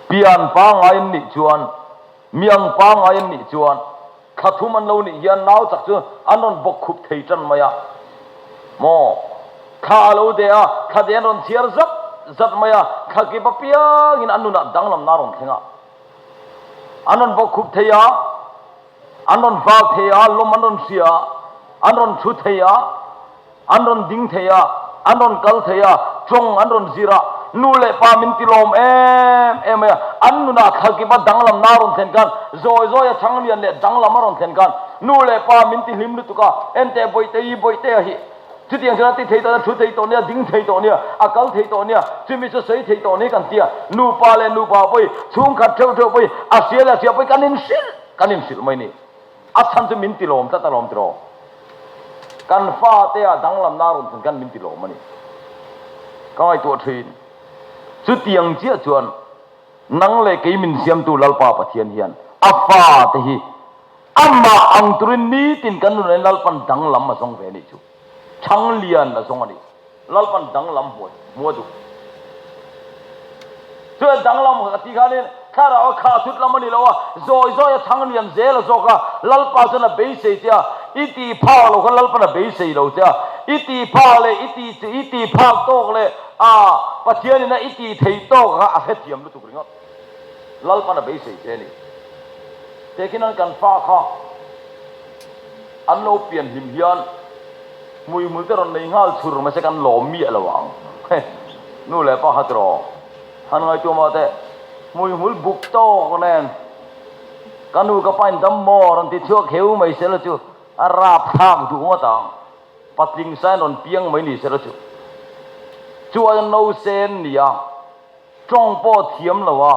pian pangngai an nih chuan, miang pangngai an nih chuan thla thum an lo nih hian nau chak chu an rawn bawk khup thei tan mai a. Maw? Thla a lo deh a, thla deh an rawn chhiar zat zat mai a, thla kip apiangin an nunah danglamna a rawn thleng a. An rawn bawkkhup thei a, an rawn vak thei a, lawm an rawn hria a, an rawn thu thei a, an rawn ding thei a, an rawn kal thei a, tawng an rawn zir a, nu leh pa min ti lawm em em mai a, an nunah thlakip a danglamna a rawn thlen khan, zawi zawi a chhanglian leh danglam a rawn thlen khan, nu leh pa min ti hlim lutuk a, enteh Bawihte i Bawihtea hi. Chutiang chuan a ti thei tawh nia, thu thei tawh nia, ding thei tawh nia, a kal thei tawh nia, chumi chu sawi thei tawh ni kan ti a. Nupa leh nupa pawhi, chhungkhat theuh theuh pawhi, a hria leh a hria pawhi kan inhrilh, kan inhrilh mai ni. A chhan chu min ti lawm tlat alawm tiraw. Kan fate ah danglamna a rawn thlen khan min ti lawm a ni. Ka ngaihtuah thin. Chutiang chiah chuan nang leh kei min siamtu Lalpa Pathian hian a fate hi Amah ang turin nitin kan nun in Lalpan danglam a zawng ve a nih chu. Thang lian a zawng a ni. Lalpan danglam hmu hmu a duh. Chuan danglam ka tih khanin thlarau a khah thut lam a ni lo a, zawi zawi a thang lian zel a zawk a, Lalpa chuan a beisei che a, i tih phak lo khan Lalpan a beisei lo che a, i tih phak leh i tih i tih phak tawk leh a Pathianin a i tih thei tawk kha a hrethiam lutuk ringawt. Lalpan a beisei che a ni. Tehkhin an kan fa kha an lo pian hlim hian hmuihmul te rawn nei nghal chhur mahse kan lawm miah lo ang. Nu leh pa kha tiraw han ngaihtuah mah teh hmuihmul buk tawk nen ka nu ka pa in dam maw rawn ti chhuak heu mai sela chu a rapthlak duh ngawt ang. Patling sain rawn piang mai ni sela chu chuan no sen nia. Tawng pawh thiam lo a,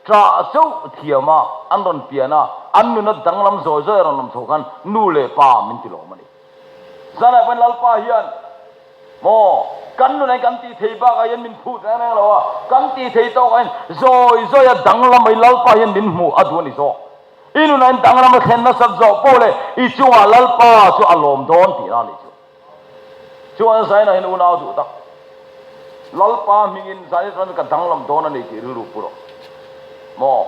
ṭah chauh thiam a an rawn pian a, an nuna danglam zawi zawi a rawn awm chho khan nu leh pa min ti lawm a ni. Zanah pawhin Lalpa hian maw kan nunah hian kan tih thei bakah hian min phut reng reng lo a, kan tih thei tawkah hian zawi zawi a danglam mai Lalpa hian min hmuh a duh a ni zawk. I nunah hian danglam a thlen nasat zawh pawh leh i chungah Lalpa chu a lawm dawn tihna a nih chu. Chuan Zaina hian unau duh tak, Lalpa hmingin Zaina chuan ka danglam dawn a ni tih rilru pu rawh. Maw?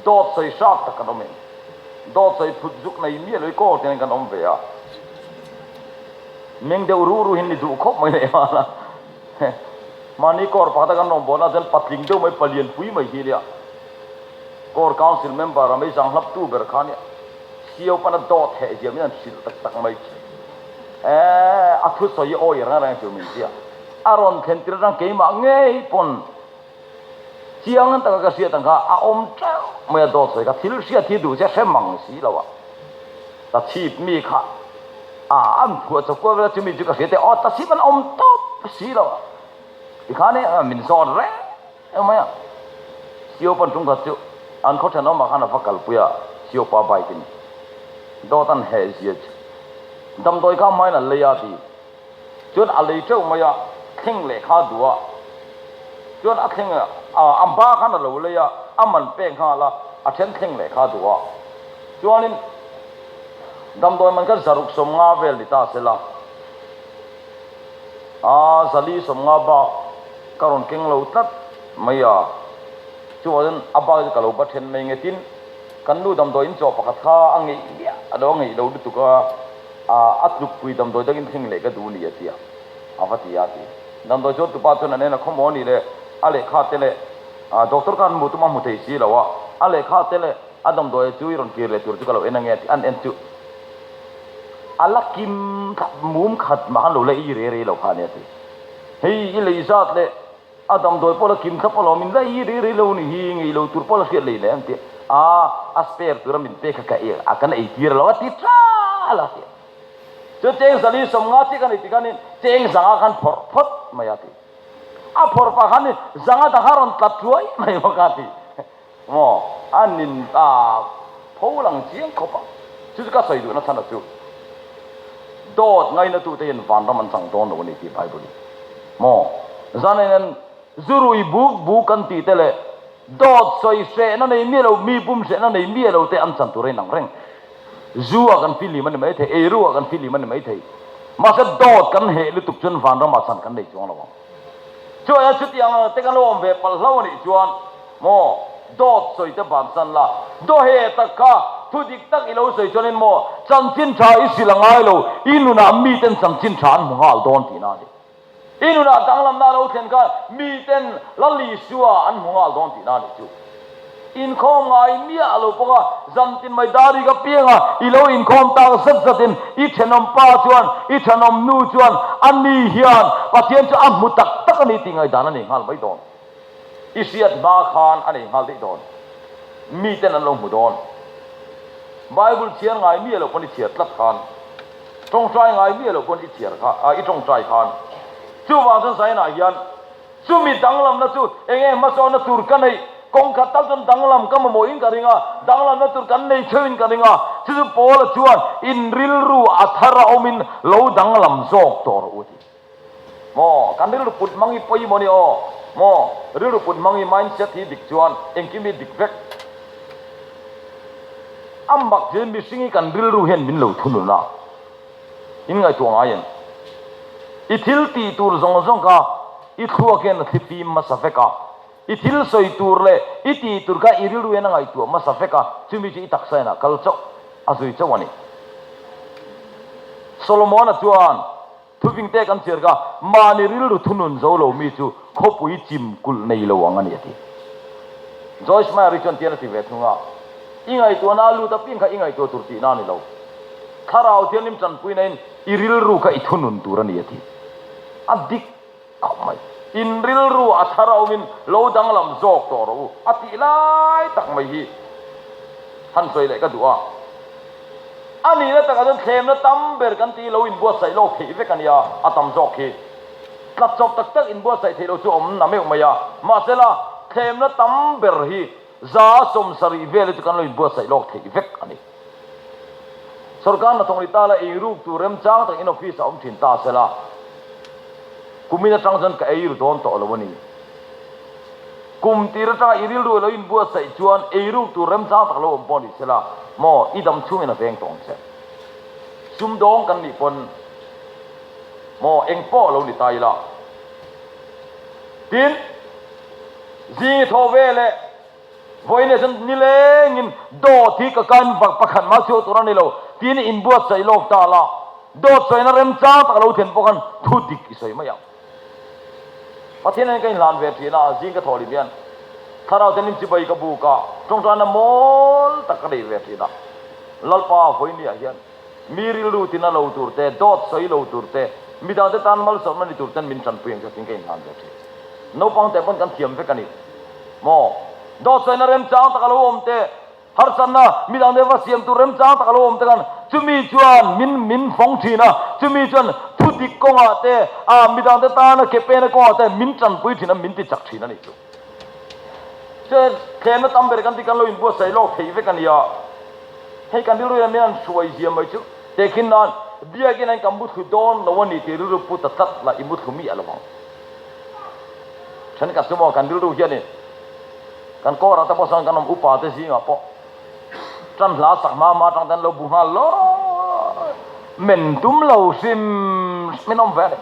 Dawt sawi hrak tak kan awm em? Dawt sawi phut zuk nei miah lo i kaw tiangin kan awm ve a. Meng deuh ruh ruhin ni duh khawp mai leh nghal a. Mahni Corps pakhata kan rawngbawlna chuan patling deuh mai, palian pui mai hi nia. Corps Council member a mei zang hlaptu ber kha nia. Sio pana dawt heh zia min han hrilh tak tak mai chu. Eeh, a thusawi hi awi reng reng chu min tia. A rawn thlen tir atang keimah ngei pawn chiang taka ka hriat ang kha a awm teuh mai a dawt sawi kha. Thil hriat hi duh che hre mang si lo a. Ta chhip mi kha a an phuah chawp kual vel a chumi chu ka hria te aw ta chhip an awm tawp si lo a. Tikhan e min zawt reng mai a. Sio pan tum khat chu an khaw thenawmah khan a va kalpui a, Sio pa bike in dawt an heh zia chu damdawi kha hmain a lei a ti. Chuan a lei teuh mai a, thleng leh kha a duh a. Chuan a thleng a ba khan a lo lei a, a man pek nghal a, a then thleng leh kha a duh a. Chuanin damdawi man kha zaruk 50 vel ni ta sela, a zali 50 bak ka rawn keng lo tlat mai a. Chuvang chuan a bak chu ka lo ba then mai nge tin, kan nu damdawi in chaw pakhat kha a ngeih miah a lo ngeih lo lutuk a. A tlukpui damdawi dangin thleng leh ka duh ni a ti a, a va ti a ti. Damdawi chuan tupa chuan an en a khawmaw a nih leh a lehkha te leh doctor khan hmuh tum a hmu thei si lo a, a lehkha te leh a damdawi chu i rawn kir leh tur chu ka lo en ange a ti. An en chu a la kim mum khat mah khan lo la ei rei rei lo kha a ni a ti. Hei i lei zat leh A damdawi pawh la kim thlap alawm, in la ei rei rei lo ni hi, ngei lo tur pawh la hriat lei leh an ti a, a spare tura min pek kha ka ei a, kan ei tir lo a ti tral a ti. Chuan cheng zali 50 chiah kan ei ti khanin cheng zanga khan phawrh phawt mai a ti. A phawrh pah khanin zanga dang kha rawn tla thuai mai bawk a ti. Maw a nin ta tho lang chiang khawp a, chu chu ka sawi duhna chhan a chu dawt ngainatute hian vanram an chang dawn lo a ni tih Bible in maw zan in zurui buk buk kan tih te leh dawt sawi hrehna nei miah lo mi pum hrehna nei miah lo te an chan tur a inang reng. Zu ah kan fihlim a ni maithei, eiru ah kan fihlim a ni maithei, mahse dawt kan heh lutuk chuan vanram ah chan kan nei chuang lo ang. Chuaia chutiang te kan lo awm ve palh hlo a nih chuan maw dawt sawi te bansan la, dawheh tak kha thu dik tak i lo sawi chuanin maw chanchin tha i hrilh a ngai lo, i nunah miten chanchin tha an hmu nghal dawn tihna a ni. I nunah danglamna a lo thlen khan miten Lal Isua an hmu nghal dawn tihna a nih chu. Inkhawm ngai miah lo bawk a, zantin mai dar rik apiang a i lo inkhawm tak zat zatin i thenawm pa chuan, i thenawm nu chuan a ni hian Pathian chu a hmu tak tak a ni tih ngaihdan a nei nghal mai dawn. I hriat hma khan a nei nghal daih dawn. Miten an lo hmu dawn. Bible chhiar ngai miah lo pawn i chhiar tlat khan, tawngtai ngai miah lo pawn i chhiar kha, i tawngtai khan. Chuvang chuan Zion-ah hian Chumi danglamna chu eng nge hmasawnna tur ka neih? Kawng khat tal chuan danglam ka mamawhin ka ring a, danglamna tur kan nei theuhin ka ring a. Chu chu Paula chuan in rilru a thar a awmin lo danglam zawk tawh rawh u a ti. Maw, kan rilru put hmang hi pawimawh a ni aw. Maw, rilru put hmang hi mindset hi dik chuan engkim hi dik vek. A mak chu mihring hi kan rilru hian min lo thunun a. In ngaihtuah ngai em? I thil tih tur zawng zawng kha i thluak hian a thlifim hmasa vek a, i thil sawi tur leh i tih tur kha i rilru hian a ngaihtuah hmasa vek a, chumi chu i taksa hian a kal chauh, a zui chauh a ni. Solomon-a chuan thuvingte kan chhiar kha, Mahni rilru thunun zo lo mi chu khawpui chim kulh nei lo ang a ni a ti. Joyce Meyer-i chuan tian a ti ve thung a, I ngaihtuahna a lut apiang kha i ngaihtuah tur tihna a ni lo. Thlarau Thianghlim tanpuina in i rilru kha i thunun tur a ni a ti. A dik khawp mai. In rilru a thar a awmin lo danglam zawk tawh rawh u a tih lai tak mai hi han sawi leh ka duh a. A nihna takah chuan thlemna tam ber kan tih lo inbuatsaih lawk theih vek a nia, a tam zawk hi. Tlat chawp tak tak inbuatsaih theih loh chu awm na meuh mai a. Mahsela, thlemna tam ber hi 70% vel hi chu kan lo inbuatsaih lawk theih vek a ni. Sorkar hnathawk ni ta la eiruk tur remchang tak in office a awm thin ta sela, kumin atang chuan ka eiru dawn tawh lo a ni. Kum tir atanga i rilru lo inbuatsaih chuan eiruk tur remchang tak lo awm pawh ni sela, maw i dam chhungin a veng tawh ang che. Sumdawng kan nih pawn maw eng pawh lo ni ta ila. Tin, zing i thawh ve leh Vawiin chuan nilengin dawt hi ka kain vak pakhat mah chhuak tur a ni lo tiin inbuatsaih lawk ta la, dawt sawina remchang tak lo thlen pawh khan thu dik i sawi mai ang. Pathian hian ka inhlan ve thin a, zing ka thawh lim hian Thlarau ten in chibai ka buk a, tawngtaina mawl tak ka nei ve thin a. Lalpa vawinia hian mi rilru tina lo tur te, dawt sawi lo tur te, midangte tan malsawmna ni tur ten min tanpui ang che tiin ka inhlan ve thin. Naupang te pawn kan thiam vek a ni maw? Dawt sawina remchang tak a lo awm te, Harsatna midang te va siam tur remchang tak a lo awm te khan chumi chuan min min fawng thin a, chumi chuan thu dik kawngah te ah midang te tana ke pena kawngah te min tanpui thin a, min ti chak thin a nih chu. Chuan thlemna tam ber kan ti kan lo inbuatsaih lawk theih vek a nia, hei kan rilru hian min han hruai zia mai chu tehkhin nan biakin an kan muthlu dawn lo a ni tih rilru pu ta tlat la i muthlu miah lo ang. Thenkhat chu maw kan rilru hianin Kan kawrah te pawh sawn kan awm upa te zingah pawh tan hla sak hma hma atang te an lo bu nghal lawr men tum lo hrim hrim in awm ve a ni.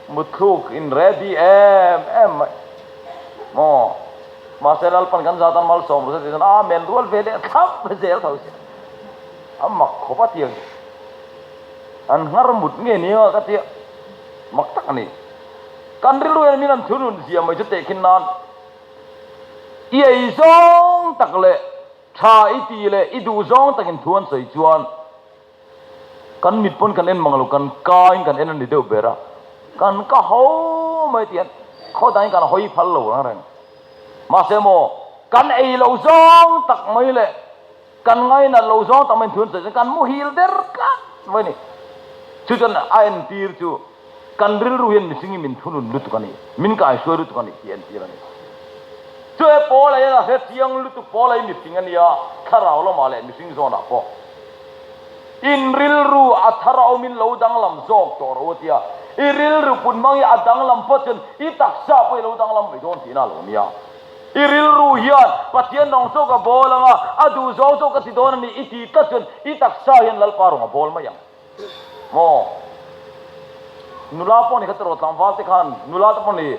Mutthluk in ready em em mai maw mahse Lalpan kan zat an malsawm ru se tih chuan a men rual ve leh thlap zel tho si a mak khawp a tiang an nghar mut nge ni anga ka tia mak tak a ni. Kan rilru hian min an thunun zia mai chu tehkhin nan I ei zawng tak leh tha i tih leh i duh zawng takin thu an sawi chuan kan mit pawn kan en mang lo, kan ka in kan en a ni deuh ber a, kan ka ho mai tih an khaw dangin kan hawi phal lo reng reng. Mahse maw kan ei lo zawng tak mai leh Kan ngainat lo zawng tam in thun sawi chuan kan muhil der tlat mai a ni. Chu chuan a entir chu kan rilru hian mihring hi min thunun lutuk a ni, min kaihruai lutuk a ni tih a entir a ni. Chu he Paula hian a hre chiang lutuk, Paula hi mihring a nia, thlarau lamah leh mihring zawnah pawh in rilru a thar a awmin lo danglam zawk tawh ro a tia, i rilru put hmang hi a danglam phawt chuan i taksa pawh i lo danglam mai dawn tihna a lo nia. I rilru hian Pathian rawng chu ka bawl ang a, a duh zawng chu ka ti dawn a ni i ti tlat chuan i taksa hian Lalpa rawng a bawl mai ang maw? Nula pawh ni kha tiraw tlangval te khan nula te pawh ni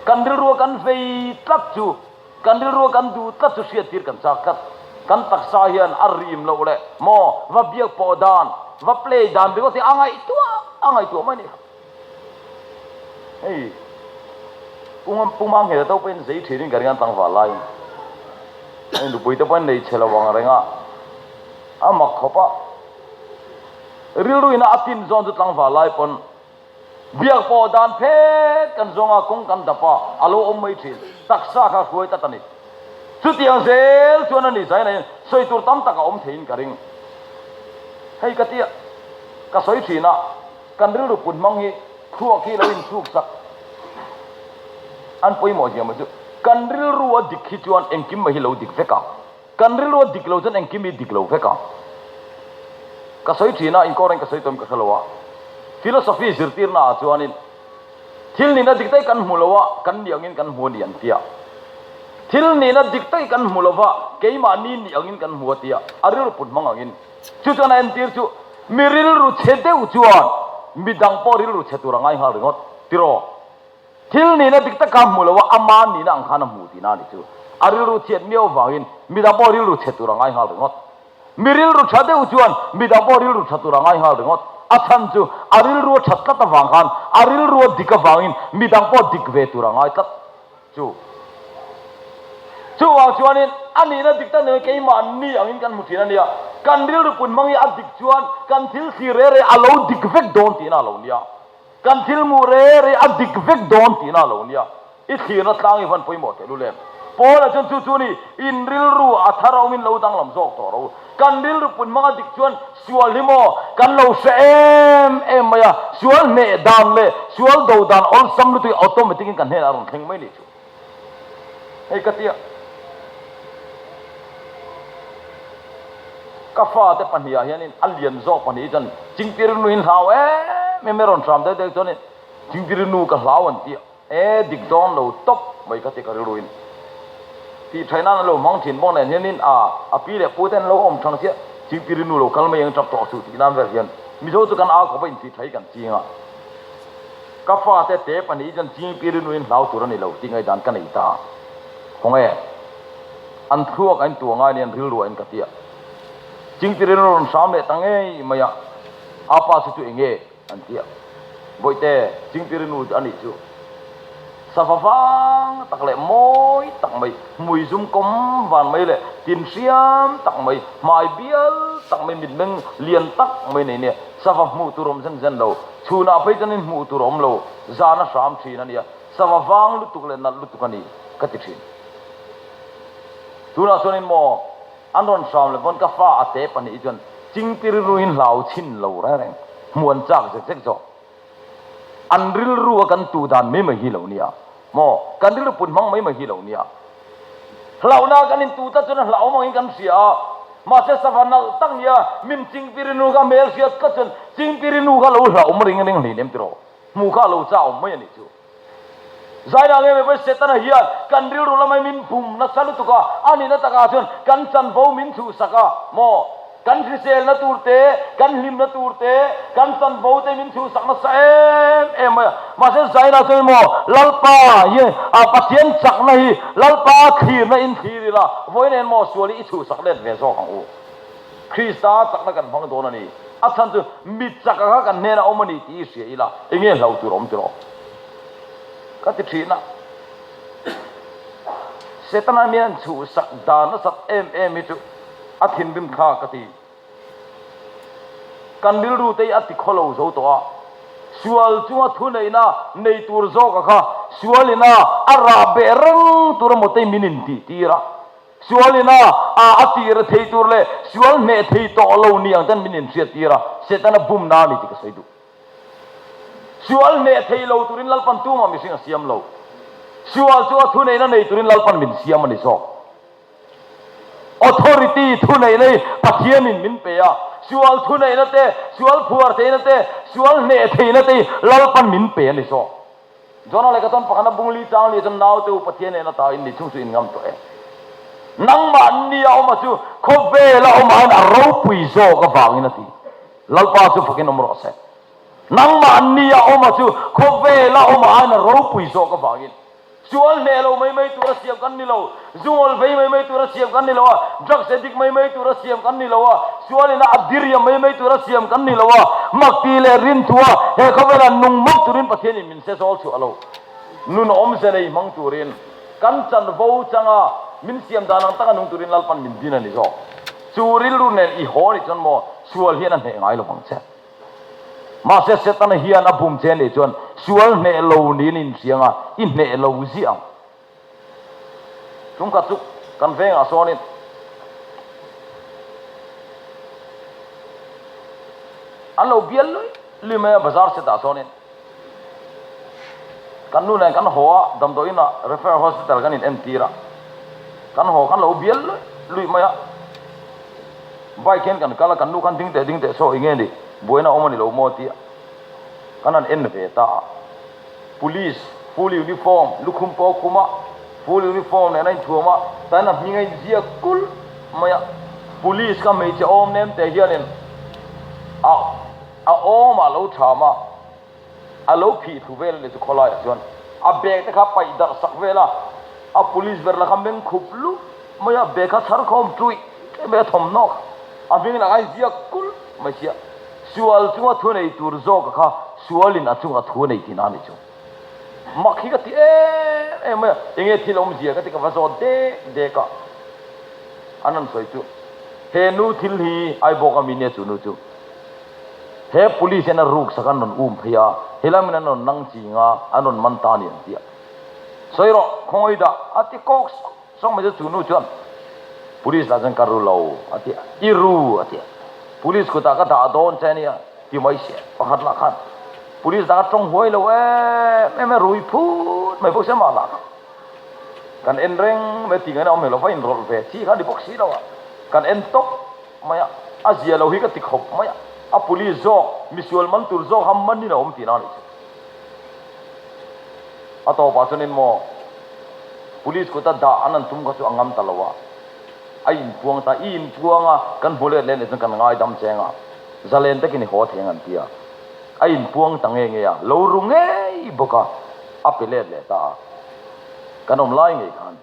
kan rilrua kan vei tlat chu kan rilrua kan duh tlat chu hriat tir kan chak tlat. Kan taksa hian a rim loh leh maw va biak pawh dan va play dan ringawt hi a ngaihtuah a ngaihtuah mai a ni kha. Hei Pung Puma nghel to pawhin zei thin in ka ring a tlangval laiin hei nupui te pawhin nei chhe lo ang reng a a mak khawp a rilru ina a tin zawn chu tlangval lai pawn biak pawh dan phet kan zawng a kawng kan dap a a lo awm mai thin taksa kha hruai tlat a ni chutiang zel chuan a ni zaina in sawi tur tam tak a awm theiin ka ring hei ka tia ka sawi thin a. Kan rilru put hmang hi thluak hi lo insuk sak an pawimawh zia mai chu kan rilru a dik hi chuan engkim mai hi lo dik vek a, kan rilru a dik lo chuan engkim hi dik lo vek a. Ka sawi thin a, inkawr in ka sawi tawh in ka hre lo a, philosophy zirtirna ah chuanin thil nihna dik tak hi kan hmu lo a, kan nih angin kan hmu a ni an ti a, thil nihna dik tak hi kan hmu lo va, keimahni nih angin kan hmu a ti a, a rilru put hmang angin. Chu chuan a entir chu mi rilru chhe deuh chuan mi dang pawh rilru chhe tur a ngai nghal ringawt tiraw? Thil nihna dik tak kha hmu lo a, ama nihna ang khan a hmu tihna a ni chu. A rilru chhiat miau vangin mi dang pawh rilru chhe tur a ngai nghal ringawt. Mi rilru tha deuh chuan mi dang pawh rilru tha tur a ngai nghal ringawt. A chhan chu a rilru a that tlat avang khan a rilru a dik avangin mi dang pawh dik ve tur a ngai tlat. Chu chuvang chuanin a nihna dik tak nen keimah ni angin kan hmu thin a nia. Kan rilru pun hmang hi a dik chuan kan thil thlir re re a lo dik vek dawn tihna a lo nia. Kan thil hmuh re re a dik vek dawn tihna a lo nia. I thlirna tlang i van pawimawh teh lul em? Paula chuan chu chu ni, in rilru a thar a awmin lo danglam zawk tawh ro. Kan rilru pun hmang a dik chuan sual hi maw kan lo hre em em mai a, sual hneh dan leh sual do dan awlsam lutuk hi automatic in kan hnenah a rawn thleng mai ni chu. Hei ka tia ka fate pahnihah hianin a lian zawk pahnih hi chuan Chingpirinu in hlau em em mai a rawn hram deuh deuh chuanin Chingpirinu ka hlau an tia. E dik dawn lo tawp mai ka ti ka rilru in tih thaih nan an lo hmang thin bawk nen hian in a a pi leh pu te an lo awm thang chiah chingpiri nu lo kal mai ang tap tawh suh tih nan vel hian Mizo chu kan au khawp a in tih thaih kan ching a ka fa te te pahnih chuan chingpiri nu in hlau tur a ni lo tih ngaihdan ka nei ta khaw nge an thluak a in tuah ngai nia an rilru a in ka tia chingpiri nu rawn hram leh ta ngei mai a apa chu chu eng nge An ti a, Bawihte, Chingpiri nu a nih chu. Sava vang tak leh mawi tak mai, hmui zum kawm van mai leh tin hriam tak mai, hmai bial tak mai, mitmeng lian tak mai nei nia. Sava hmuh tur awm zen zen lo, chhunah phei chuanin hmuh tur awm lo, zan a hram thin a nia. Sava vang lutuk leh nalh lutuk a ni ka ti thin. Tunah chuanin maw an rawn hram leh pawn ka fa a te pahnih hi chuan chingpiriruin hlau chhin lo reng reng, hmuh an chak zek zek zawk. An rilru a kan tu dan mai mai hi lo nia maw? Kan rilru put hmang mai mai hi lo nia. Hlauhna kan in tu tlat chuan a hlauhawm angin kan hria a, mahse sava nalh tak nia min chingpirinu kha hmel hriat tlat chuan chingpirinu kha lo hlauhawm ring ring hlin em tiraw? Hmuh kha a lo chah awm mai a nih chu. Zaina nge mai pawhin Setana hian kan rilru lamai min bum nasa lutuk a, a nihna takah chuan kan chanvo min chhuhsak a maw? Kan hriselna tur te, kan hlimna tur te, kan chanvo te min chhuhsak nasa em em mai a. Mahse Zaina chuan maw Lalpa hi a Pathian chakna hi Lalpa thlirna in thlir ila, vawiin maw sual hi i chhuhsak let ve zawk ang u. Krista chakna kan hmang dawn a ni. A chhan chu mi chaka kha kan hnenah awm a ni tih i hria ila, enge hlo tur awm tiraw? Ka ti thin a. Setana mi an chhuhsak dan nasat em em hi chu a thinrim thlak ka ti. Kan rilru te hi a ti khawlo zo tawh a. Sual chunga thuneihna nei tur zawka kha sualina a rah beh reng tur emaw te min intihtir a. Sualin a a a tir a thei tur leh sual hneh thei tawh lo ni ang ten min inhriat tir a, Setana bumna a ni tih ka sawi duh. Sual hneh thei lo turin Lalpan tumah mihring a siam lo. Sual chu a thuneihna nei turin Lalpan min siam a ni zawk. Authority thuneihna hi Pathianin min pe a, sual thuneihna te, sual phuar theihna te, sual hneh theihna te hi Lalpan min pe a ni zawk. Jonah leh ka tawn pakhatna bungli chang li chuan naute u Pathian nen ata in ni chung chu in ngam tawh e. Nangmah ni a awm a chu khawvel a awm aiin a ropui zawk avangin a ti. Lalpa chu fakin awm rawh se. Nangmah ni a awm a chu khawvel a awm aiin a ropui zawk avangin. Sual hneh lo mai mai tura siam kan ni lo, zungawl vei mai mai tura siam kan ni lo a, drugs addict mai mai tura siam kan ni lo a, sualina a diriam mai mai tura siam kan ni lo a, makti leh rinthua he khawvela nung mawk turin Pathianin min se zawl chhuah lo. Nun awmze nei hmang turin kan chanvo changa min siam dan ang taka nung turin Lalpan min din a ni zawk. Chu rilru nen i haw nih chuan maw sual hian a hneh ngai lo vang che. Mahse Setana hian a bum che nih chuan sual hneh lo niin inhriang a, i hneh lo ziah ang. Chungkhat chu kan vengah sawnin an lo bial lui lui mai a, bazar setah sawnin kan nu nen kan haw a, damdawiin ah referral hospital kan in entir a, kan haw kan lo bial lui lui mai a, bike hian kan kal a, kan nu khan ding teh ding teh saw enge ni buaina awm a ni lo maw tia kan han en ve ta a. Police full uniform lukhum pawh a khum a, full uniform nen a inthuam a, tan a hming a inziak kulh mai a, police kha hmeichhe awm nem te hianin a a awmah a lo tham a, a lo phih thlu vel a ni chu khawlaiah chuan a bag te kha paih darh sak vel a, a police ber la kha meng khup luh mai a, bag kha chhar khawm ṭuih ṭuih mai a thawmhnaw kha a hming lakah a inziak kulh mai sia. Sual chunga thu nei tur zawka kha sualin a chunga thu nei tihna a ni chu. Mak hi ka ti em em mai a, enge thil awmzia ka ti ka va zawt dek dek a, an rawn sawi chu he nu thil hi Aibawk a mi nia chu nu chu he police hian a ruk sak an rawn um phei a, helai hmun an rawn nang ching a, an rawn man ta a ni an ti a. Sawi rawh, khawngaih dah a ti kawk sawk. Sawng mai chu chu nu chuan Police lah chuan ka ru lo a ti a, i ru a ti a, Police kutah ka dah dawn che ania ti mai sia pakhat lah khan Police dah ka tawng huai lo em em a, rui phut mai bawk sia mah lah kha kan en reng mai ti ngaihna awm hmel lo va inrawlh ve chi kha a ni bawk si lo a, kan en tawp mai a, a zia lo hi ka ti khawp mai a, a Police zawk misual man tur zawk ham manin a awm tihna a nih chu. A tawpah chuanin maw Police kuta dah an an tum kha chu a ngam ta lo a, a inpuang ta, i inpuang a, kan hmu let leh leh chuan kan ngaidam cheng a, zalen takin i haw thei ang an ti a, a inpuang ta nge nge a, lo ru ngei bawk a, a pe let leh ta a, kan awm lai ngei khan.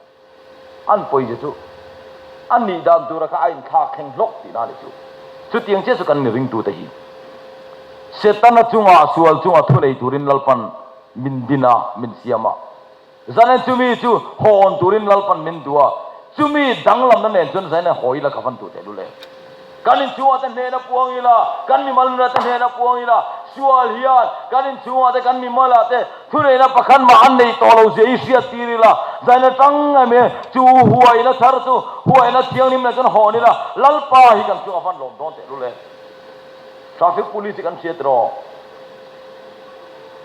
An pawisa chu a nih dan tura kha a inthlak thleng hlawk tihna a ni chu. Chutiang chiah chu kan mi ringtute hi Setana chunga sual chunga thu nei turin Lalpan min din a, min siam a. Zanin chumi chu hawn turin Lalpan min duh a, chumi danglamna nen chuan zanin haw ila ka van duh teh lul e. Kan inchhungah te hnehna puang ila, kan mimal nunah te hnehna puang ila, sual hian kan inchhungah te kan mimalah te thuneihna pakhat mah an neih tawh lo zia i hriat tir ila, zanin atang em hi chu huaina thar chu huaina thianghlim nen chuan hawn ila, Lalpa hi kan chungah van lawm dawn teh lul e. Traffic Police hi kan hriat rawh.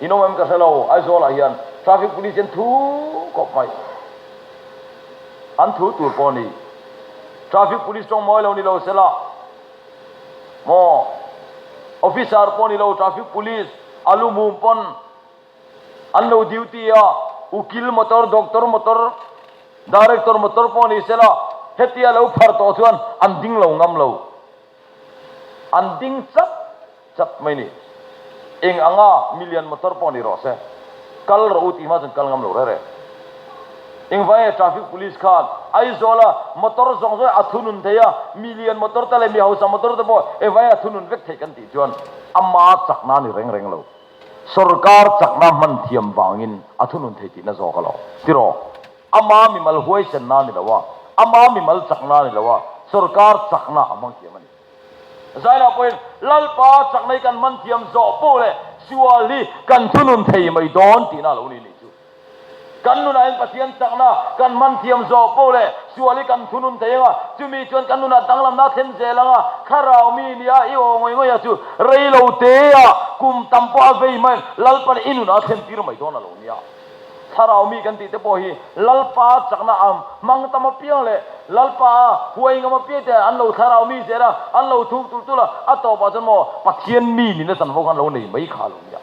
In awm em ka hre lo, Aizawlah hian Traffic Police hian thu khawp mai. An thu tur pawh a ni. Traffic Police tawng mawi lo ni lo sela maw Officer pawh ni lo Traffic Police a lu mum pawn an lo duty a, ukil motor, doctor motor, director motor pawh ni sela hetia lo phar tawh chuan an ding lo ngam lo. An ding chat chat mai ni. Eng anga million motor pawh ni rawh se, kal rawh u tih hma chuan kal ngam lo reh reh. Engvai nge traffic police khan Aizawla motor zawng zawng a thunun thei a, million motor te leh mi hausa motor te pawh engvai nge a thunun vek theih kan tih chuan ama chakna a ni reng reng lo. Sorkar chakna hman thiam vangin a thunun thei tihna zawk a lo ti rawh. Ama mimal huaisenna a ni lo a, ama mimal chakna a ni lo a, sorkar chakna a hmang thiam a ni. Zainah pawhin Lalpa chakna hi kan hman thiam zawh pawh leh sual hi kan thunun thei mai dawn tihna a lo ni nih chu. Kan nunah hian Pathian chakna kan hman thiam zawh pawh leh sual hi kan thunun thei anga, chumi chuan kan nunah danglamna a thlen zel anga, thlarau mi nia i aw ngawih ngawih a chu rei lo te ah kum tam pawh a vei mai Lalpa leh i nunah a thlen tir mai dawn a lo nia. Thlarau mi kan tih te pawh hi Lalpa chakna am hmang tam apiang leh Lalpa a huai ngam apiang te an lo thlarau mi zel a, an lo thuk tulh tulh a, a tawpah chuan maw Pathian mi nihna chanvo khan lo nei mai kha a lo nia.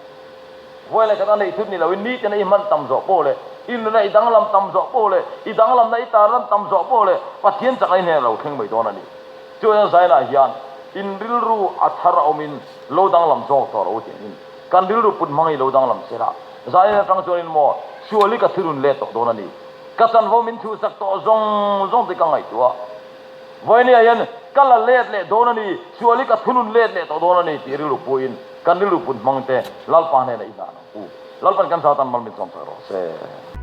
Vawi leh khat a neih thut ni loin nitin a i hman tam zawh pawh leh i nuna i danglam tam zawh pawh leh i danglamna i tarlan tam zawh pawh leh Pathian chakna i hnenah lo thleng mai dawn a ni. Chuan Zainah hian in rilru a thar a awmin lo danglam zawk tawh lo tiin kan rilru put hmang i lo danglam sela Zanin atang chuanin maw sual hi ka thunun let tawh dawn a ni. Ka chanvo min chhuhsak tawh zawng zawng te ka ngaihtuah. Vawinia hian ka la let leh dawn a ni, sual hi ka thunun let leh tawh dawn a ni tih rilru puiin kan rilru put hmang te Lalpa hnenah i hlan ang u. Lalpan kan zatan mal min sawmsak rawh se.